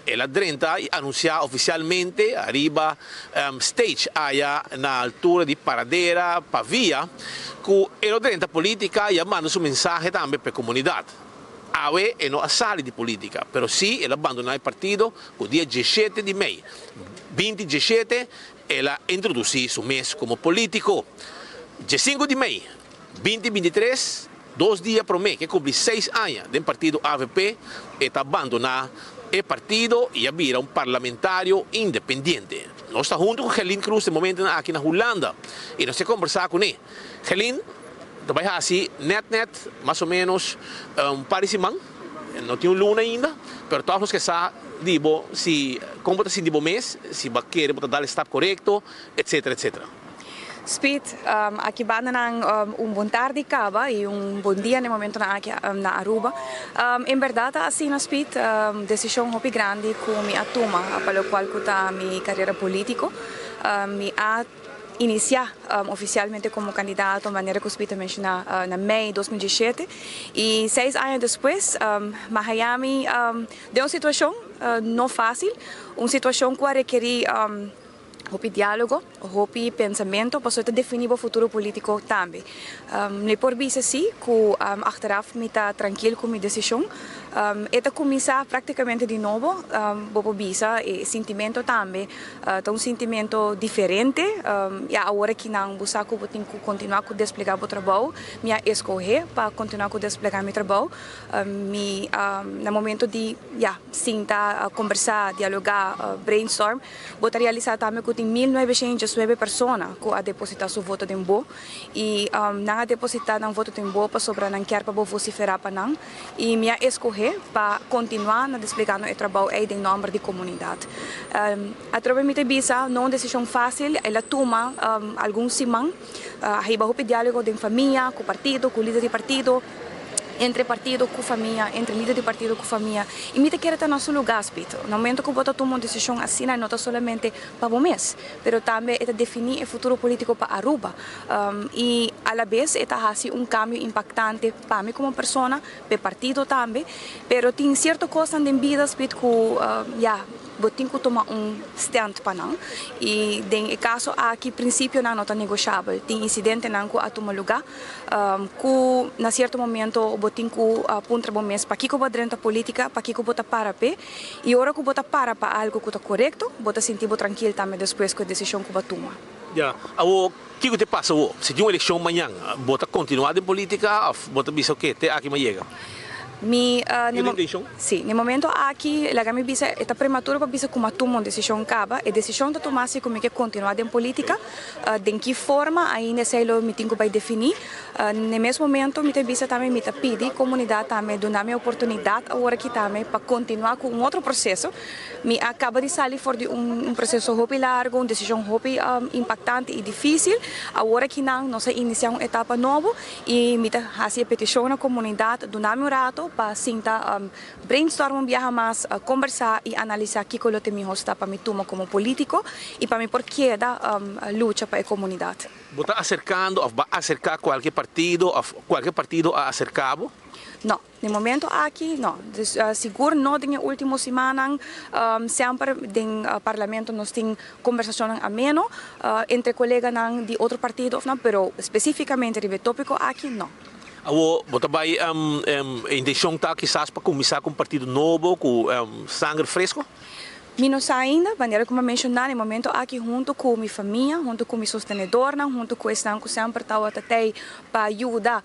El a drenta y anuncia oficialmente ariba stage aya na altura di Paradera Pavia cu e lo drenta politica y a manda su mensahe tambe p'e comunidad. Awe e no a sali di politica, pero si el a bandona e partido cu dia diesshete di mei binti diesshete el a introduci su mes como politico. Diescinco di mei binti bintitres, Dos dia promé ku e kumpli seis aña den partido avp, e ta bandoná e partido i a bira un parlamentario independiente. Nos ta huntu ku Gerlin Cruz den momentunan aki na Hulanda i nos ta kombersá kuné. Gerlin ta bai hasi nèt nèt mas o ménos un par di siman, no tin un luna ainda, pero tòg nos ke sa di bo si kon bo ta sinti bo mes, si bo a kere bo ta dal e stap korekto, etsetera etsetera. Speed, aki banda nan un bon tardi caba y un bon dia na e momentonan aki na Aruba. En berdad ta asina Speed, decision hopi grandi cu mi a tuma pa locual cu ta mi carera politico. Mi a inicia oficialmente como candidato manera cu Speed a menciona na mei 2017 y seis aña despues mi a haya mi den un situacion no facil, un situacion cu a rekeri Hopi diálogo, hopi pensamentu, pasobra ta definí bo futuro polítiko tambe. Mi por bisa sí ku achteraf mi ta trankil ku mi desishon. E ta kuminsá práktikamente di nobo, bo por bisa e sintimentu tambe ta un sintimentu diferente. Ya awor akinan bo sa ku bo tin ku kontinuá ku desplegá bo trabou. Mi a eskohé pa kontinuá ku desplegá mi trabou. Mi na momento di ya sinta, kombersá, dialogá, brainstorm, Bo ta realisá tambe ku tin 1909 persona ku a depositá su voto den bo i nan a depositá nan voto den bo pasobra nan kier pa bo vosiferá pa nan i mi a eskohé pa kontinuá na desplegando e trabou ei den nòmber di komunidat. Atrobe mi ta bisa no un desishon fásil, el a tuma algun siman, a hiba hopi diálogo den famia, ku partido, ku lider di partido. Entre partido ku famia, entre lider di partido ku famia. I mi ta kere ta na su lugá, Spit. Na momento ku bo ta tuma un desishon asina no ta solamente pa bo mes, pero tambe e ta definí e futuro polítiko pa Aruba. I alabes e ta hasi un kambio impaktante pa mi komo persona, pa e partido tambe. Pero tin sierto kosnan den bida, Spit, ku ya, bo tin ku tuma un stand pa nan. I den e kaso aki prinsipionan no ta negoshabel. Tin insidentenan ku a tuma lugá. Ku na sierto momento bo tin ku puntra bo mes pakiko bo a drenta politica, pakiko bo ta para p'e, i ora ku bo ta para pa algu ku ta korekto, bo ta sinti bo trankil tambe despues ku e desishon ku bo a tuma. Ya, awor kiko te pasa awor? Si tin un elekshon mañan, bo ta kontinuá den politica òf bo ta bisa oke, te aki mi a yega? Mi, si, na e momento aki, laga mi bisa, e ta prematuro pa bisa ku mi a tuma un desishon kaba. E desishon ta tuma si ku mi ke kontinuá den politica. Den ki forma ainda esei lo mi tin ku bai definí. Na e mes momento mi ta bisa tambe mi ta pidi komunidat tambe duna mi e oportunidat awor aki tambe pa kontinuá ku un otro proseso. Mi a kaba di sali for di un proseso hopi largu, un desishon hopi impaktante i difísil. Awor aki nan nos a inisiá un etapa nobo i mi ta hasi e petishon na komunidat duna mi un rato pa sinta Brainstorm un biaha mas, kombersá i analisá kiko lo ta e mihó stap pa mi tuma komo polítiko i pa mi por keda lucha pa e komunidat. Bo ta aserkando òf bo a aserká kualke partido òf kualke partido a aserká bo? No, den e momento aki no. Sigur no den e último simannan. Semper den parlamento nos tin kombersashonnan ameno entre koleganan di otro partido òf no, pero spesífikamente riba e tópiko aki no. Awor bo ta bai e intencion ta kisas pa cuminsa cu un partido nobo cu sanger fresco? Mi no sa ainda, manera cu mi a menciona na e momento aki hunto cu mi famia, hunto cu mi sostenedornan, hunto cu esnan cu semper tawata tey pa yuda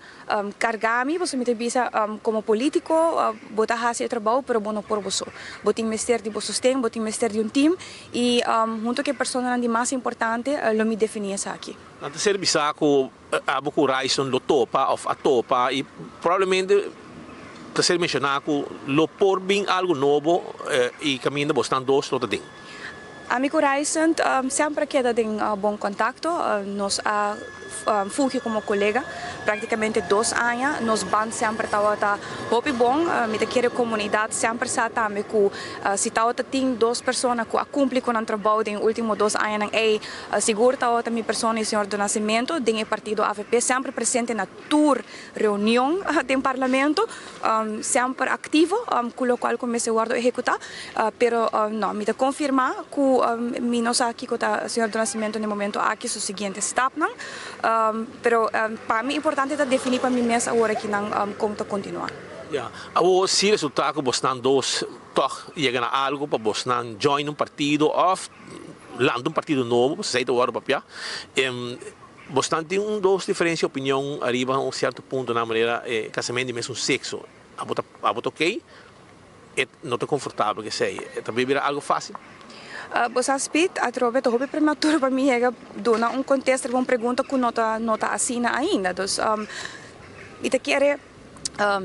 carga mi, pasobra mi ta bisa como politico bo ta haci e trabou pero bo no por bo so. Bo tin mester di bo sosten, bo tin mester di un team y hunto cu e personanan di mas importante lo mi defini esaki. Nan ta ser bisa cu Abo ku Ryson lo topa òf a topa i probablemente ta ser menshoná ku lo por bin algu nobo i kaminda bosnan dos lo ta den. Ami ku Ryson semper a keda den bon kontakto. Nos a fungi komo kolega praktikamente dos aña. Nos band semper tabata hopi bon. Mi ta kere komunidat semper sa tambe ku si tabata tin dos persona ku a kumpli ku nan trabou den e ultimo dos añanan ei, Sigur tabata mi persona y señor Do Nascimento den e partido avp semper presente na tur reunion den parlamento, semper activo cu locual cu mester wordo ehecuta, pero no, mi ta confirma cu mi no sa kico ta señor Do Nascimento na e momento aki su siguiente stapnan, pero pa mi importante ta defini pa mi mes awor akinan con ta continua. Ya, awor si resulta cu bosnan dos tog yega na algo pa bosnan join un partido of Lanta un partido nobo, pasobra esei ta wòrdu papiá. Bosnan tin un dos diferensia opinion ariba un sierto puntonan manera e kasamentu di mesun sekso. Abo ta abo ta okey? E no ta konfortabel ku esei. E ta bira algu fásil? Bo sa Speed, atrobe ta hopi prematuro pa mi yega duna un kontesta riba un pregunta ku no ta no ta asina ainda. Dus mi ta kere.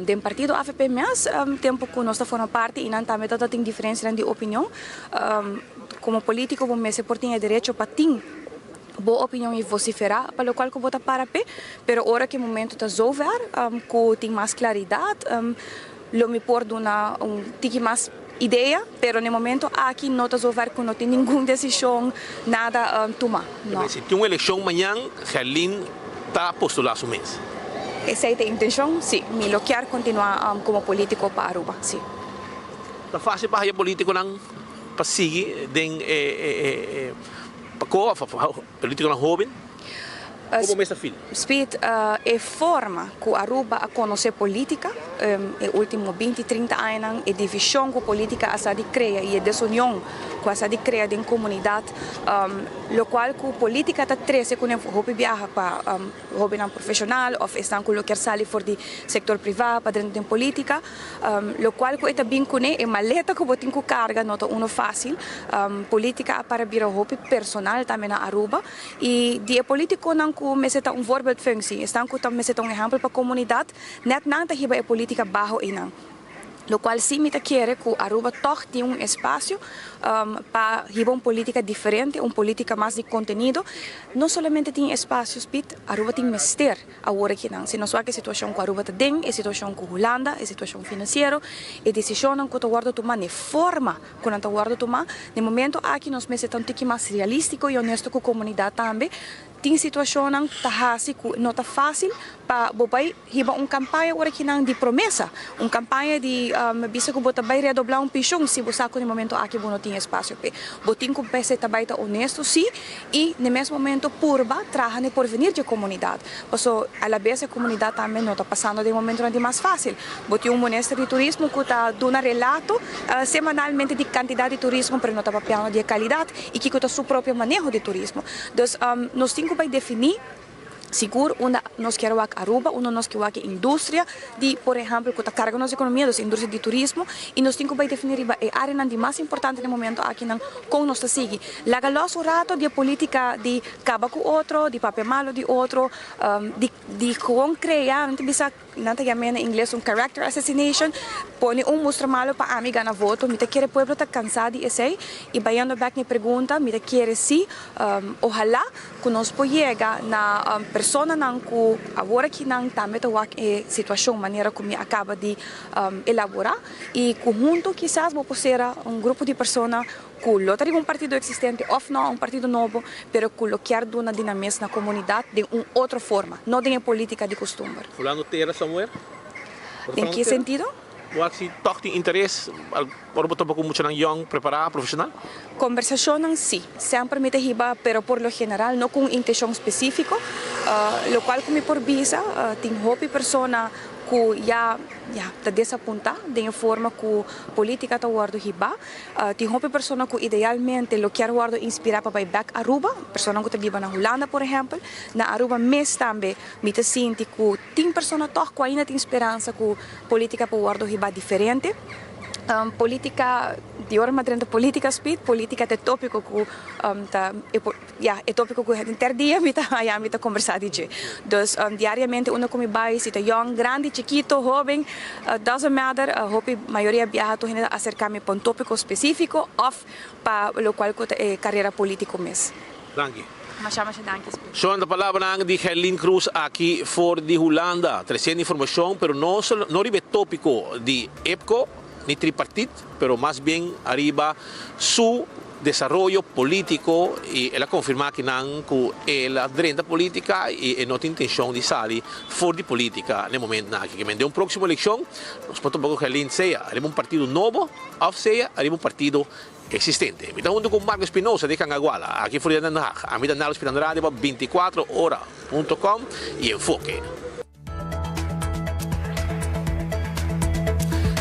Den partido avp mes tempo cu nos ta forma parti y nan tambe ta tin diferencianan di opinion. Como politico bo mester por tin e derecho pa tin bo opinion y vocifera pa locual cu bo ta para p'e, pero ora cu e momento ta zover cu tin mas claridad lo mi por duna un tiki mas idea, pero na e momento aki no ta zover cu no tin ningun decision nada tuma, no. Si tin un eleccion mañan, Gerlin ta postula su mes. Esey ta e intencion, si. Mi lo kier continua como politico pa Aruba, si. Ta facil pa haya politiconan pa sigui den e paco of politiconan hoben? Como mes ta feel? Speed, e forma cu Aruba a conoce politica e ultimo binti, trinta añanan, e division cu politica a sa di crea y e desunion cu a sa di crea den comunidad, locual cu politica ta trece cu hopi biaha pa hobennan profesional of esnan cu lo kier sali for di sector priva pa drenta den politica, locual cu e ta bin cune, e maleta cu bo tin cu carga no ta uno facil. Politica a para bira hopi personal tambe na Aruba y di e politiconan cu mester ta un voorbeeldfunctie, esnan cu ta mester ta un ehempel pa comunidad, net nan ta hiba e politica baho eynan. Locual si mi ta kere cu Aruba toch tin un espacio pa hiba un politica diferente, un politica mas di contenido. No solamente tin espacio, Piet, Aruba tin mester awor akinan. Si nos wak e situacion cu Aruba ta den, e situacion cu Hulanda, e situacion financiero, e decisionnan cu ta wordo tuma, n'e forma cu nan ta wordo tuma, n'e momento aki nos mester ta un tiki mas realistico y honesto cu comunidad tambe. Tin situacionnan ta haci cu no ta facil pa bo bay hiba un campaña ora ki nan di promesa, un campaña di bisa cu bo ta bay redobla un pension si bo sa cu na e momento aki bo no tin espacio p'e. Bo tin cu p'esey ta bay ta honesto si y na e mes momento purba traha na e porvenir di e comunidad. Paso alabes e comunidad tambe no ta pasando den momentonan di mas facil. Bo tin un minister di turismo cu ta duna relato semanalmente di cantidad di turismo pero no ta papiando di e calidad y kico ta su propio maneho di turismo. Dus nos tin cu bay defini sigur unda nos kier wak Aruba, unda nos kier wak e industria di por ehempel cu ta carga nos economia, dus industria di turismo, y nos tin cu bay defini riba e areanan di mas importante na e momento akinan con nos ta sigui. Laga los un rato di e politica di caba cu otro, di papia malo di otro, di di gewoon crea, nan ta bisa. Nan ta yam'é na ingles un character assassination, pone un mustra malo pa ami gana voto. Mi ta kere pueblo ta cansá di esei. Y bayendo bek na e pregunta, mi ta kere si, ohalá cu nos por yega na personanan cu awor aki nan tambe ta wak e situacion manera cu mi a caba di elaborá y cu hunto kisas bo por sera un grupo di persona cu lo ta riba un partido existente of no, un partido nobo, pero cu lo kier duna dinames na comunidad den un otro forma, no den e politica di custumber. Fulano tera somewhere? Den ki sentido? Bo si toch tin interes ora bo topa cu muchanan yong, prepara, profesional? Conversacionnan si, semper mi ta hiba, pero por lo general no cu un intencion specifico, locual cu mi por bisa, tin hopi persona cu ya ya ta desapunta den e forma cu politica ta wordo hiba. Tin hopi persona cu idealmente lo kier wordo inspira pa bay bek Aruba, personanan cu ta biba na Hulanda por ehempel. Na Aruba mes tambe mi ta sinti cu tin persona tog cu ainda tin speransa cu politica por wordo hiba diferente. Politica, di ora mi a drenta politica speed, politica ta e topico cu ta Ya, e tópiko ku henter dia mi ta haña mi ta kombersá di dje. Dus diariamente unda ku mi bai, si ta yòn, grandi, chikito, hóben, doesn't matter, hopi mayoria biaha tur hende ta aserká mi pa un tópiko spesífiko òf pa lokual ku ta e karera polítiko mes. Danki. Masha masha danki. Son ta palabranan di Gerlien Croes aki for di Hulanda, tresiendo informashon, pero no no riba e tópiko di EPCO ni tripartit, pero mas bien ariba su desaroyo politico y el a confirma akinan cu el a drenta politica y e no tin intencion di sali for di politica n'e momentonan aki. Kimen den un proximo eleccion nos por topa cu Gerlin sea ariba un partido nobo of sea ariba un partido existente. Mi ta hunto cu Marco Espinosa di Cangaguala aki for di Den Haag. Ami ta Nalo Spinando Radio pa 24 ora punto com y Enfoke.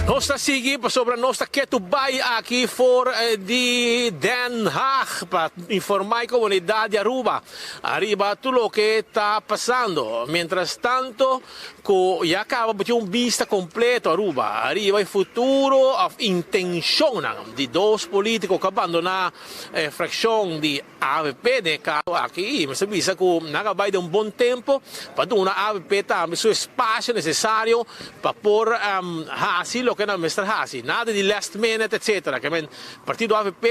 Nos ta sigui pasobra nos ta ketu bai aki for di Den Haag pa informa e comunidad di Aruba ariba tur loke ta pasando. Mientras tanto cu ya caba bo tin un bista completo Aruba ariba e futuro of intencionnan di dos politico cu a bandona e fraccion di Avp den e kaso aki i mester bisa ku nan a bai den un bon tempo pa duna avp tambe su espasio nesesario pa por hasi loke nan mester hasi. Nada di last minute etcetera. Ke men partido avp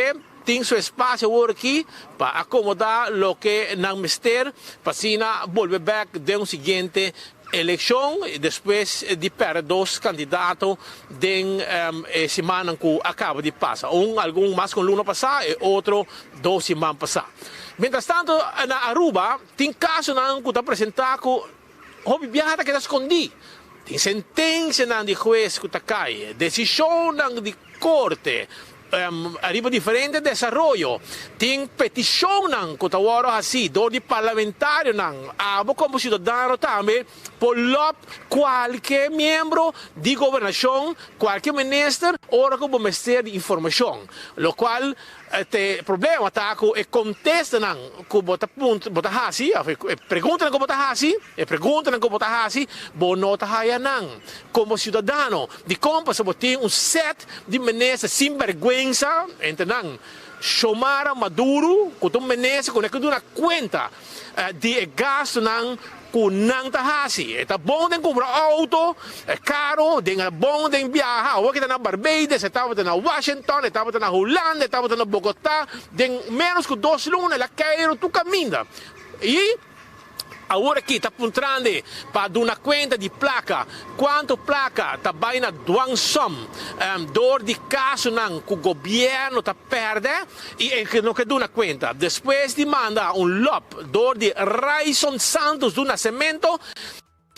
tin su espasio awor aki pa akomoda loke nan mester pa asina bolbe bek den un siguiente Elekshon despues di pèrdè dos kandidato den e simannan ku a kaba di pasa. Un algun mas ku un luna pasá, e otro dos siman pasá. Mientrastanto na Aruba tin kasonan ku ta presentá ku hopi biaha ta keda skondí. Tin sentensianan di hues ku ta kai, desishonnan di korte Ariba diferente desaroyo tin petishonnan ku ta wòrdu hasí dor di parlamentarionan. Abo komo siudadano tambe por lòp kualke miembro di gobernashon, kualke minister ora ku bo mester di informashon. Lokual te problema ta ku e kontestanan ku bo ta puntra, bo ta hasi òf e preguntanan ku bo ta hasi, e preguntanan ku bo ta hasi bo no ta haya nan. Komo siudadano dikon pasobra bo tin un sèt Di minister sin berguensa, entre nan Xiomara Maduro, cu ta un minister cu no a duna cuenta di e gastonan ku nan ta hasi. E ta bon den kumpra outo karo, den a bon den biaha. Awor ki ta na Barbados, e tabata na Washington, e tabata na Hulanda, e tabata na Bogotá. Den ménos ku dos luna el a keiru tur kaminda. I awor aki ta puntrande pa duna kuenta di plaka, kuantu plaka ta bai na dwangsom dor di kasonan ku gobièrnu ta pèrdè i e no ke duna kuenta. Despues di manda un lòp dor di Ryson Santos du Nascimento,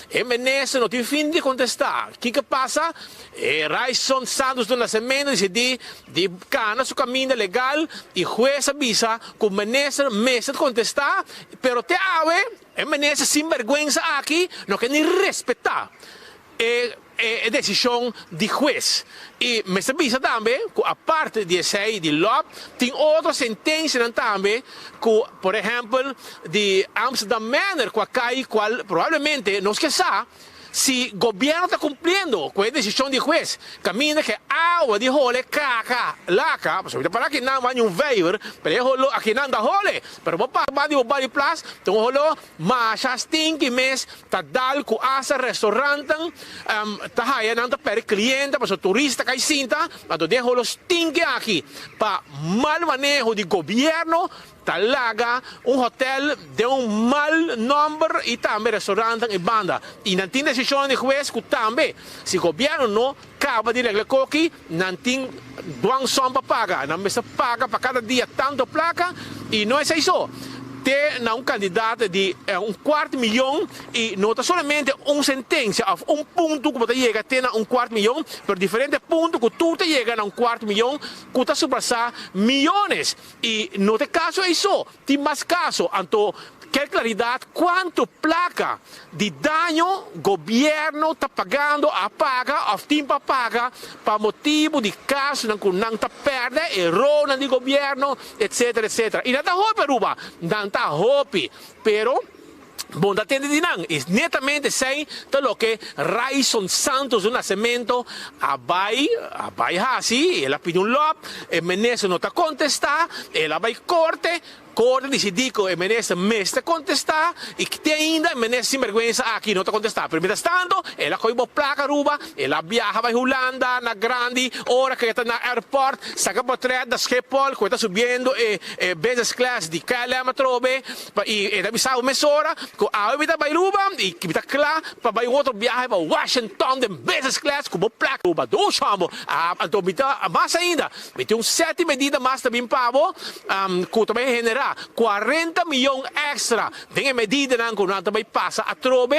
E minister no tin fin di kontestá. Kiko pasa? E Ryson Santos do Nascimento disidí di kana su kaminda legal i hues a bisa ku minister mester kontestá, pero te awe e minister sinbergwensa aki no ke ni respetá e e desishon di hues. I mester bisa tambe ku aparte di esei di lòp tin otro sentensianan tambe ku por ehèmpel di Amsterdam Manor ku a kai kual probablemente nos ke sa si gobièrnu ta kumpliendo ku e desishon di hues kaminda ku e awa di hole kaka laka pasobra mi ta para akinan wak un vijver pero e holo akinan ta hole pero bo pasa banda di bo bali plas ta un holo Masha stinky mes ta dal ku asta restaurantan ta haya nan ta perde cliente pasobra turista kai sinta anto den holo stinky aki pa mal maneho di gobierno ta laga un hotel den un mal nomber y tambe restaurantan y banda y nan tin decisionnan di hues ku tambe si gobierno no kaba di regla koki nan tin dwangsom pa paga, nan mester paga pa kada dia tanto plaka y no esey so, te na un cantidad di un cuart miyon y no ta solamente un sentencia of un punto cu bo ta yega te na un cuart miyon, pero diferente punto cu tur ta yega na un cuart miyon cu ta surpasa miyones y no ta e caso ey so. Tin mas caso, anto ker claridad cuanto placa di daño gobierno ta pagando, a paga of tin pa paga pa motibo di casonan cu nan ta perde, erornan di gobierno, etcetera, etcetera. Y nan ta hopi Aruba, nan ta hopi, pero bo no ta tende di nan. Y netamente esey ta loke Ryson Santos do Nascimento a bay, a bay haci, el a pidi un lop, e minister no ta contesta, el a bay corte, corte dicidi cu e minister mester contesta y te ainda e minister sinberguensa aki no ta contesta. Pero mientras tanto el a coge bo placa Aruba, el a biaha bay Hulanda na grandi ora cu e ta na airport, saca portret na Schiphol cu e ta subiendo e business class di KLM atrobe, Pa i e ta bisa bo mesora ku awe mi ta bai Ruba i mi ta kla pa bai un otro biahe pa Washington den business class ku bo plaka Ruba dos hombo. Anto mi ta mas ainda mi tin un seti medida mas ta bin pa bo ku ta bai generá 40 miyon extra den e medidanan ku nan ta bai pasa atrobe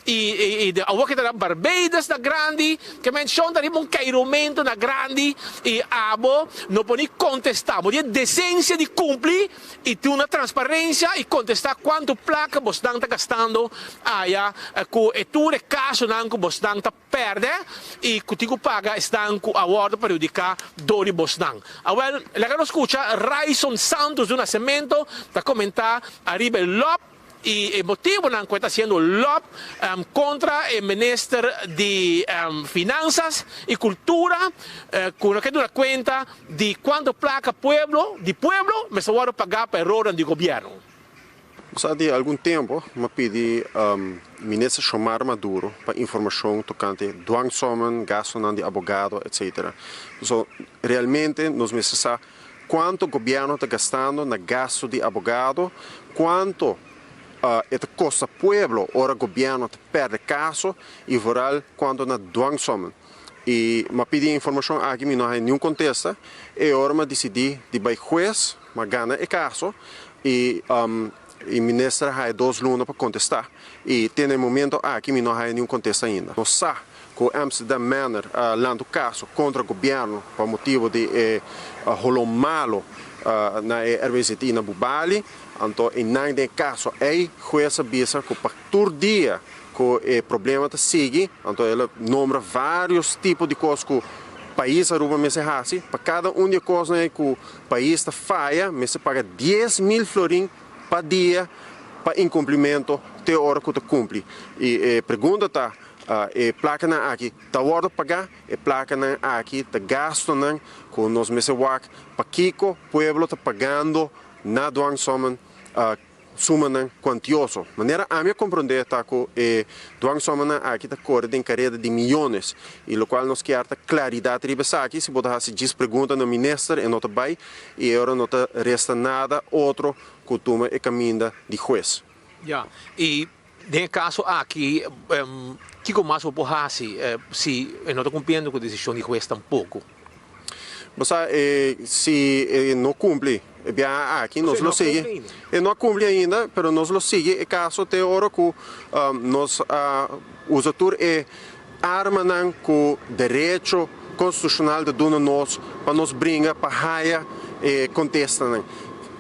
i awor ke ta na Barbados na grandi ke menshon ta riba un keirumento na grandi i abo no por ni kontestá bo tin e desensia di kumpli I duna transparencia i contesta cuanto placa bosnan ta gastando aya cu e tur e casonan cu bosnan ta perde i cu tin cu paga esnan cu a wordo perhudica door di bosnan. Awel, laga nos scucha Ryson Santos do Nascimento ta comenta ariba e lop I e motibonan ku e ta hasiendo lòp kontra e minister di Finansas i Kultura ku no ke duna kuenta di kuantu plaka pueblo di pueblo mester wòrdu pagá pa erornan di gobièrnu. Sa di algun tempu m'a pidi Minister Xiomara Maduro pa informashon tokante dwangsommen, gastunan di abogado etc. So realmente nos mester sa Cuanto gobierno ta gastando na gasto di abogado? Cuanto e ta costa pueblo ora gobierno ta perde caso? Y vooral cuanto na dwangsommen? Y m'a pidi e informacion aki mi no haya niun contesta. E ora m'a dicidi di bay huez, m'a gana e caso y e minister a haya dos luna pa contesta. Y te na e momento aki mi no haya niun contesta ainda. No sa Ku Amsterdam Manor a lanta un kaso kontra gobièrnu pa motibu di e holó malu na e RWZI na Bubali. Anto einan den e kaso ei hues a bisa ku pa tur dia ku e problema ta sigui, anto el a nombra vários tipo di kos ku pais Aruba mester hasi. Pa kada un di e kosnan ei ku pais ta faya mester paga 10,000 florin pa dia pa inkumplimento te ora ku ta kumpli. I e pregunta ta. E plakanan aki ta wòrdu pagá, e plakanan aki ta gastunan ku nos mester wak pakiko pueblo ta pagando na dwangsommen. sumanan kuantioso. Manera ami a komprondé ta ku e dwangsomanan aki ta kore den kareda di miyones i lokual nos kier ta klaridat riba esaki. Si bo ta hasi djis pregunta na minister e no ta bai i e ora no ta resta nada otro ku tuma e kaminda di hues. Ya, i den e kaso aki kiko mas bo por hasi si e no ta kumpliendo ku e desishon di hues tampoko? Bo sa, si e no kumpli e biaha aki, nos lo sigui. E no a kumpli ainda, pero nos lo sigui e kaso te ora ku nos a usa tur e armanan ku derecho konstitushonal ta duna nos pa nos bringa pa haya e kontestanan.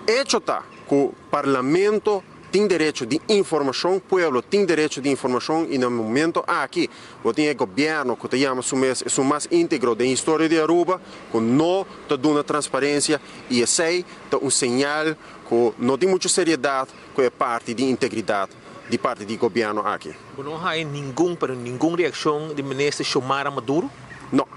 Echo ta ku Parlamento tin derecho di informashon, pueblo tin derecho di informashon i na momento aki bo tin e gobièrnu ku ta yama su mes esun mas íntegro den historia di Aruba ku no ta duna transparensia i esei ta un señal ku no tin muchu seriedat ku e parti di integridat di parti di gobièrnu aki. Bo no haya ningun pero ningun reakshon di Minister Xiomara Maduro? No.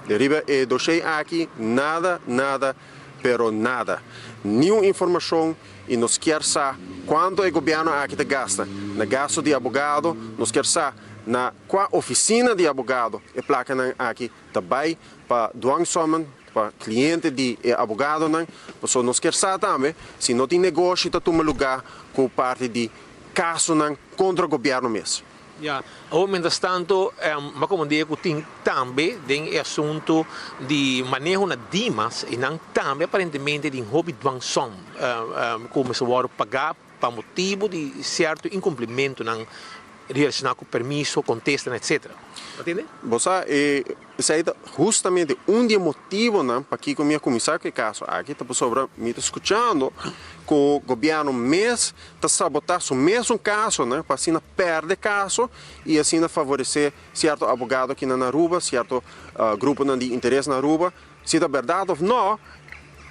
Riba e doshé aki nada, nada pero nada. Niun informashon i nos kier sa kuantu e gobièrnu aki ta gasta na gasto di abogado, nos kier sa na kua ofisina di abogado e plakanan aki ta bai pa dwangsommen, pa kliente di e abogadonan, pasobra nos kier sa tambe si no tin negoshi ta tuma lugá ku parti di kasonan kontra gobièrnu mes. Ya, awor mientras tanto m'a komprendé ku tin tambe den e asuntu di maneho na Dimas i nan tambe aparentemente tin hopi dwangsom ku mester wòrdu pagá pa motibu di sierto inkumplimentunan relashoná ku permiso, kontestanan etcetera. Bo tende? Bo sa, e esei ta hustamente un di e motibonan pakiko mi a kuminsá ku e kaso aki, ta pasobra mi ta skuchando ku gobièrnu mes ta sabotá su mesun kasonan pa asina pèrdè kaso i asina favoresé sierto abogado akinan na Aruba, sierto gruponan di interes na Aruba. Si ta bèrdat òf nò,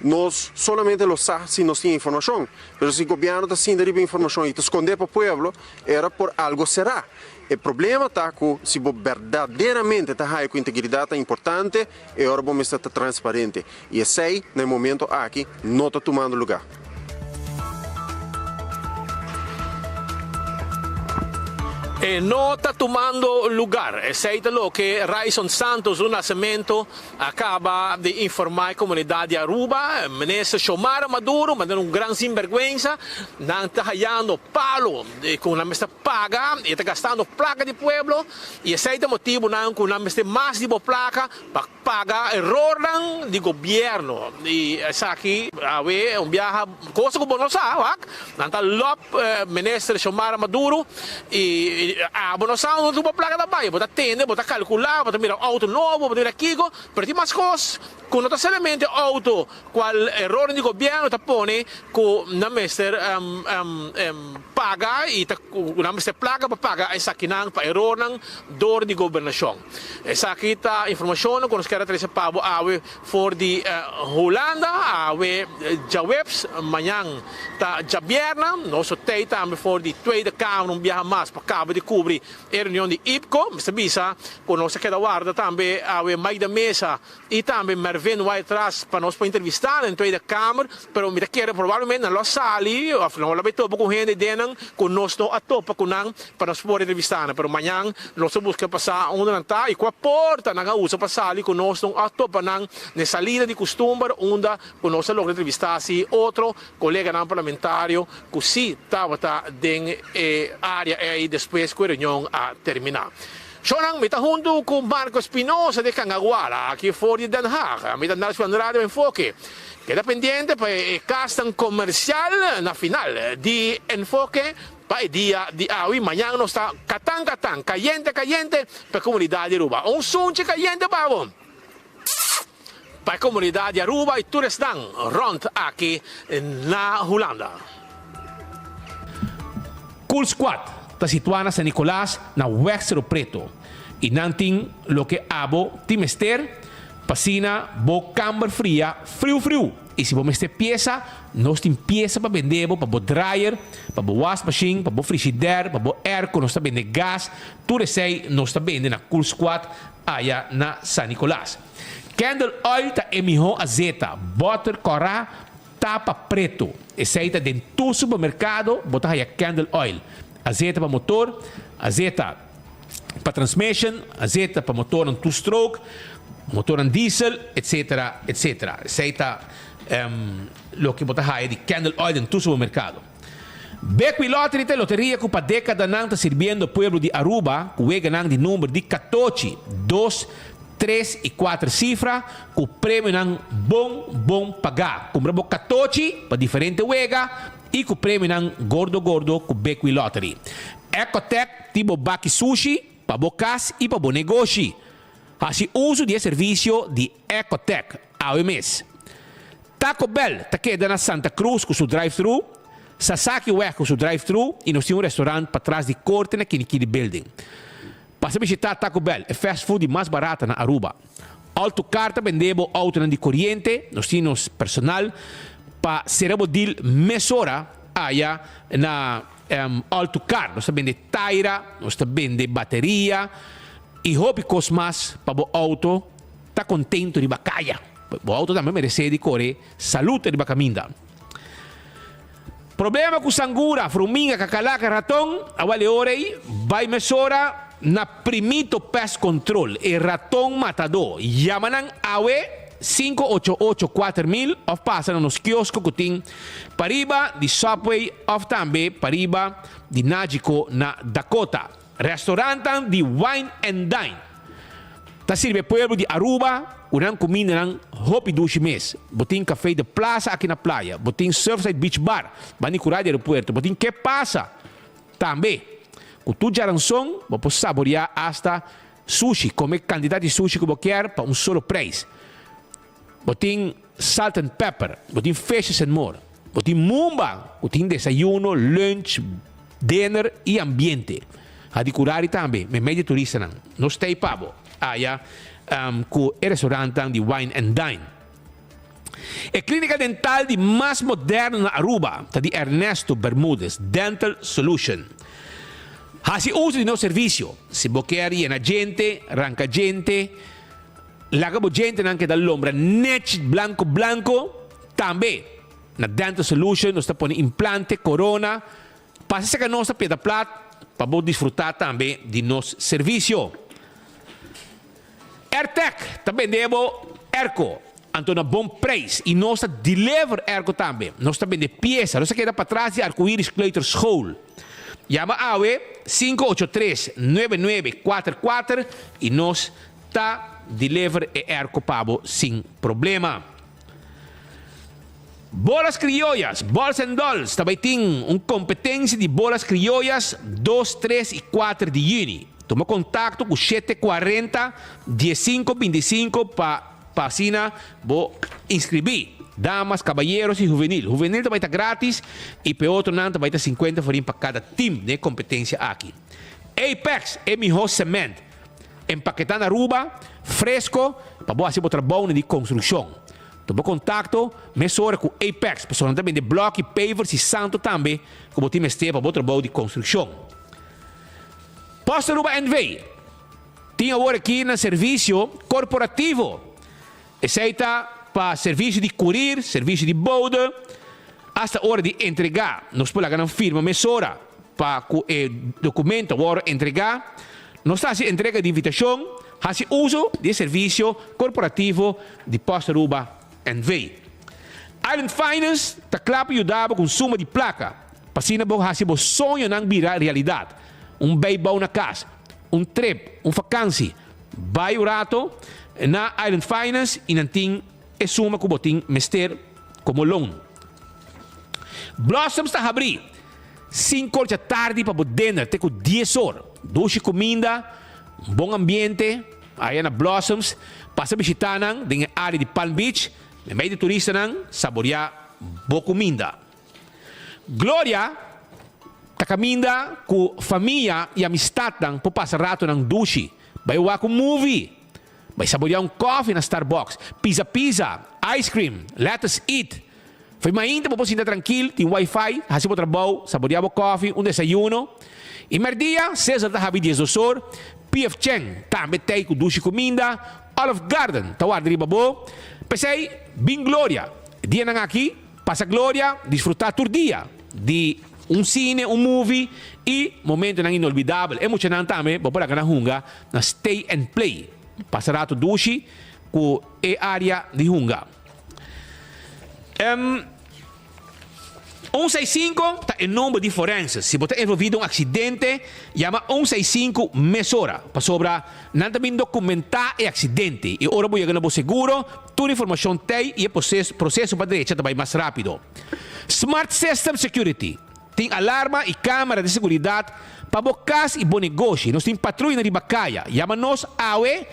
nos solamente lo sa si nos tin e informashon. Pero si gobièrnu ta sinta riba e informashon i ta skondé pa pueblo, era por algo será. E problema ta ku si bo berdaderamente ta haya ku integridat ta importante, e ora bo mester ta transparente. I esei na e momento aki no ta tumando lugá. E no ta tumando lugar. Esei ta loke Ryson Santos un Nascimento a caba di informa e comunidad di Aruba. Minister Xiomara Maduro manda un gran sinberguensa. Nan ta hayando palo cu nan mester paga y ta gastando placa di pueblo y esey ta motibonan cu nan mester mas di bo placa pa paga erornan di gobierno y esaki awe un biaha cosa cu bo no sa wak nan ta lop minister Xiomara Maduro y abo no sa unda tur bo placa ta bay bo ta tende bo ta calcula bo ta mira auto nobo bo ta mira kico pero tin mas cos cu no ta solamente auto cual erornan di gobierno ta pone cu nan mester paga y ta cu nan mester placa pa paga esakinan pa erornan door di gobernacion. Esaki ta informacionnan cu nos kier a trece pa bo awe for di Hulanda, awe djaweps, mañan ta djabierna. Nos lo tey tambe for di Tweede Kamer un biaha mas pa caba di cubri e reunion di IPCO. Mester bisa cu nos a keda warda tambe awe Mike de Meza y tambe Mervin Whiteras pa nos por entrevista nan Tweede Kamer, pero mi ta kere probablemente nan lo a sali of nan lo a bay topa cu hende den nan cu nos no a topa cu nan pa nos por entrevista nan, pero mañan nos lo busca pa sa unda nan ta y cua porta nan a usa pa sali cu nos no a topa nan n'e salida di custumber unda cu nos a logra entrevista si otro coleganan parlamentario cu si tabata den e area ey despues cu e reunion a termina. Shownan, mi ta huntu ku Marco Espinosa di Cangaguala, aki for di Den Haag. Mi ta Nelson Andrade Enfoke. Keda pendiente pa e kasnan komersial na final di Enfoke pa e dia di awe. Mañan nos ta katan katan, kayente kayente pa e komunidat di Aruba. Un sunchi kayente pa bo pa e komunidat di Aruba i tur esnan rònt aki na Hulanda. Cool Squad ta situá na San Nicolas na Weg Cerro Preto i nan tin loke abo tin mester pa asina bo kamber fria friu friu i si bo mester piesa nos tin piesa pa bende bo pa bo dryer, pa bo wasmachine, pa bo frishider, pa bo airco nos ta bende gas tur esei nos ta bende na Cool Squad aya na San Nicolas. Candle oil ta e mihó azeta, boter kòrá. tapa preto. Esey ta den tur supermercado bo ta haya candle oil. Azeta pa motor, azeta pa transmission, azeta pa motornan two stroke, motornan diesel, etc. Etc. Esey ta loke bo ta haya di candle oil den tur supermercado. Bequi Lottery ta e loteria cu pa decadanan ta sirbiendo pueblo di Aruba cu weganan di number di catochi, dos, tres y cuater cifra cu premionan bon bon paga. Cumpra bo catochi pa diferente wega y cu premionan gordo gordo cu Bequi Lottery. Ecotec tin bo baki sushi pa bo cas y pa bo negoshi. Haci uso di e servicio di Ecotec awe mes. Taco Bell ta keda na Santa Cruz cu su drive-thru, Sasaki Weg cu su drive-thru y nos tin un restaurant patras di Corte na Kinikini Building. Pasa bishita Taco Bell, e fast food di mas barata na Aruba. Alto Car ta bende bo autonan di coriente, nos tin nos personal pa cera bo deal mesora aya na Alto Car. Nos ta bende taira, nos ta bende bateria y hopi cos mas pa bo auto ta contento riba caya. Bo auto tambe meresé di kore salud riba kaminda. Problema ku sangura, fruminga, kakalaka, raton, awal e ora ei bai mesora na Primito Pest Control, e raton matadó. Yama nan awe 588 4000 òf pasa na nos kiosko ku tin pariba di Subway òf tambe pariba di Nagico na Dakota. Restaurantnan di Wine and Dine ta sirbi e pueblo di Aruba ku nan kumindanan hopi dushi mes. Bo tin Café de Plaza aki na playa, bo tin Surfside Beach Bar banda di kura di aeropuerto, bo tin Ke Pasa tambe. Ku tur djaranson bo por saboreá asta sushi, kome kantidat di sushi ku bo kier pa un solo preis. Bo tin Salt and Pepper, bo tin Fishes and More, bo tin Mumba ku tin desayuno, lunch, dinner i ambiente. Hadicurari tambe, meimei di turistanan. Nos ta ei pa bo aya ku e restaurantnan di Wine and Dine. E klinika dental di mas moderno na Aruba ta di Ernesto Bermudez Dental Solution. Hasi uso di nos servisio si bo kier yena djente, ranka djente, Laga bo djentenan keda lombra nech blanco blanco. Tambe na Dental Solution nos ta pone implante, corona. Pasa cerca nos na Piedra Plat pa bo disfruta tambe di nos servicio. Airtec ta bende bo airco, anto na bon prijs y nos ta deliver airco tambe. Nos ta bende pieza. Nos ta keda patras di Arcoiris Kleuterschool. Yama awe 583 9944 y nos Ta deliver e airco pa bo sin problema. Bolas Criollas, Balls and Dolls ta bay tin un competencia di bolas criollas dos, tres y cuater di juni. Tuma contacto cu shete cuarenta, diescinco binticinco pa pa asina bo inscribi. Damas, caballeros y juvenil. Juvenil ta bay ta gratis y p'e otronan ta bay ta cincuenta florin pa cada team den e competencia aki. Apex, e miho cement. Empaketá na Aruba, fresco, pa bo hasi bo trabounan di konstrukshon. Tuma kontakto mesora ku Apex, pasobra nan ta bende blòki, pavers i santo tambe ku bo tin mester pa bo trabou di konstrukshon. Post Aruba NV. Tin awor aki nan servisio korporativo. Esei ta pa servisio di kurir, servisio di bode, asta ora di entregá. Nos por laga nan firma mesora pa ku e dokumento wòrdu entregá. Nos ta hasi entrega di invitashon, hasi uso di e servisio korporativo di Post Aruba NV. Island Finance ta kla pa yuda bo ku un suma di plaka pa asina bo hasi bo soñonan bira realidat. Un beibou na kas, un trip, un fakansi. Bai un rato na Island Finance y nan tin e suma cu bo tin mester como loan. Blossoms ta habri cinco or dja tardi pa bo dinner te cu dies or. Dushi cuminda, un bon ambiente aya na Blossoms. Pasa bishita nan den e area di Palm Beach. Memey di turistanan saborea bo cuminda. Gloria ta kaminda ku famia i amistatnan por pasa ratonan dushi, bai wak un movie, bai saboreá un kòfi na Starbucks, pisa pizza, ice cream, let us eat. Fo'i mainta bo por sinta trankil, tin wifi, hasi bo trabou, saboreá bo kòfi, un desayuno. I mèrdia, Sizzle ta habi diesdos or, PF Chang tambe t'ei ku dushi kuminda, Olive Garden ta warda riba bo. P'esei, bin Gloria, e dianan aki. Pasa gloria, disfruta tur dia di un cine, un movie y momentonan inolvidabel. E muchanan tambe bo por laga nan hunga na Stay and Play. Pasa rato dushi cu e area di hunga. Un seis sinku ta e number di forense. Si bo ta envolvi den un aksidente, yama un seis sinku mesora, pasobra nan ta bin dokumentá e aksidente i ora bo yega na bo seguro, tur informashon t'ei i e proseso pa drecha ta bai mas rápido. Smart System Security tin alarma i kámara di seguridat pa bo kas i bo negoshi. Nos tin patruyanan riba kaya. Yama nos awe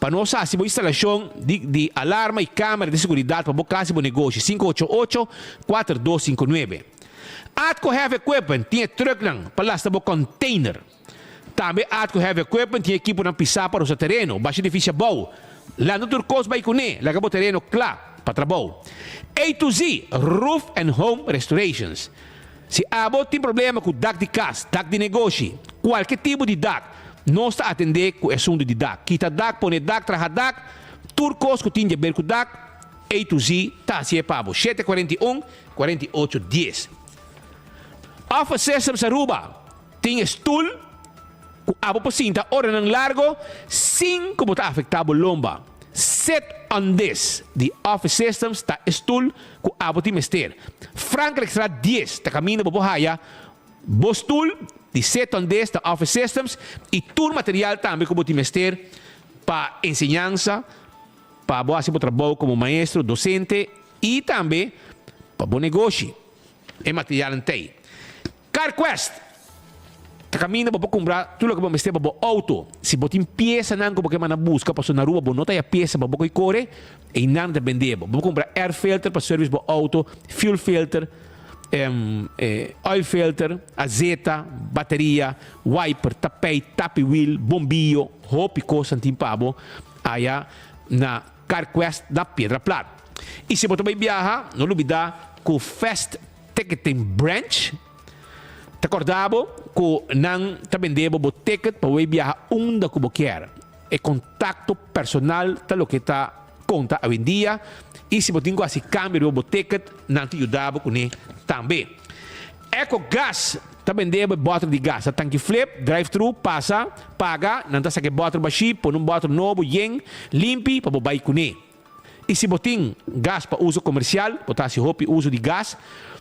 Pa nos hasi bo instalashon di di alarma i kamera di seguridat pa bo kas i bo negoshi, 588 4259. Atco Heavy Equipment tin e trùknan pa lasta bo kònteiner. Tambe Atco Heavy Equipment tin ekiponan pisá pa rosa tereno, basha edifisio abou, lanta tur kos bai kuné, laga bo tereno kla pa trabou. A to Z Roof and Home Restorations. Si abo tin problema ku dak di kas, dak di negoshi, kualke tipo di dak, nos ta atendé ku e asuntu di dak. Kita dak, pone dak, traha dak, tur kos ku tin di aber ku dak, A to Z ta hasié pa bo. 7 41, 48 10. Office Systems Aruba tin e stul ku abo por sinta oranan largo sin ku bo ta afektá bo lomba. Sit on this di Office Systems ta e stul ku abo tin mester. Frankrijkstraat 10 ta kaminda bo por haya bo stul di Sit on this ta Office Systems i tur material tambe ku bo tin mester pa enseñansa, pa bo hasi bo trabou komo maestro, dosente i tambe pa bo negoshi. E materialnan t'ei. CarQuest ta kaminda bo por kumpra tur loke bo mester pa bo outo. Si bo tin piesanan ku bo ke manda buska pasobra na Aruba bo no ta haya piesa pa bo koi kore, einan ta bende bo. Bo por kumpra air filter pa service bo outo, fuel filter, oil filter, azeta, bateria, wiper, tapijt, tapi wiel, bombiyo, hopi kosnan tin pa bo aya na CarQuest na Piedra Plat. I si bo ta bai biaha, no lubida ku Fast Ticketing Branch ta corda bo cu nan ta bende bo bo ticket pa bo biaha unda cu bo kier. E contacto personal ta loke ta conta awendia y si bo tin cu haci cambio riba bo ticket nan ta yuda bo cune tambe. Eco Gas ta bende bo e boter di gas. Ta tanki flip, drive thru, pasa, paga, nan ta saca e boter bashi, pone un boter nobo yen, limpi pa bo bay cune. I si bo tin gas pa uso komersial, bo ta hasi hopi uso di gas,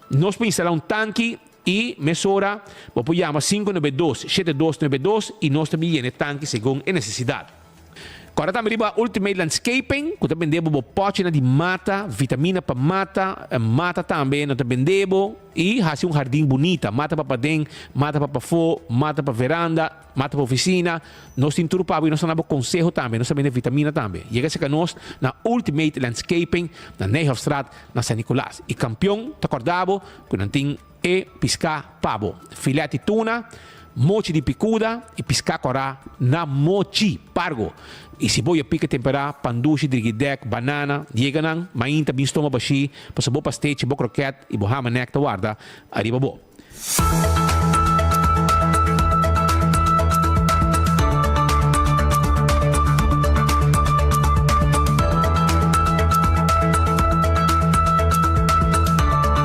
nos por instalá un tanki i mesora bo por yama 592 7292 i nos ta bin yena e tanki segun e nesesidat. Kòrda tambe riba Ultimate Landscaping ku ta bende bo bo pòchinan di mata, vitamina pa mata, mata tambe nan ta bende bo i hasi un hardin bunita, mata pa paden, mata pa pafó, mata pa veranda. Mata pa oficina, nos tin tur pa bo y nos ta na bo conseho tambe, nos ta bende vitamina tambe. Yega cerca nos na Ultimate Landscaping na Nijhofstraat na San Nicolas. Y Campeon ta corda bo cu nan tin e pisca pa bo. Filet di tuna, mochi di picuda y pisca cora na mochi pargo. Y si bo ya pica tempera, pandushi, drigidek, banana, yega nan mainta bin stoma bashi pasobra bo pastechi, bo kroket y bo hamanek ta warda ariba bo.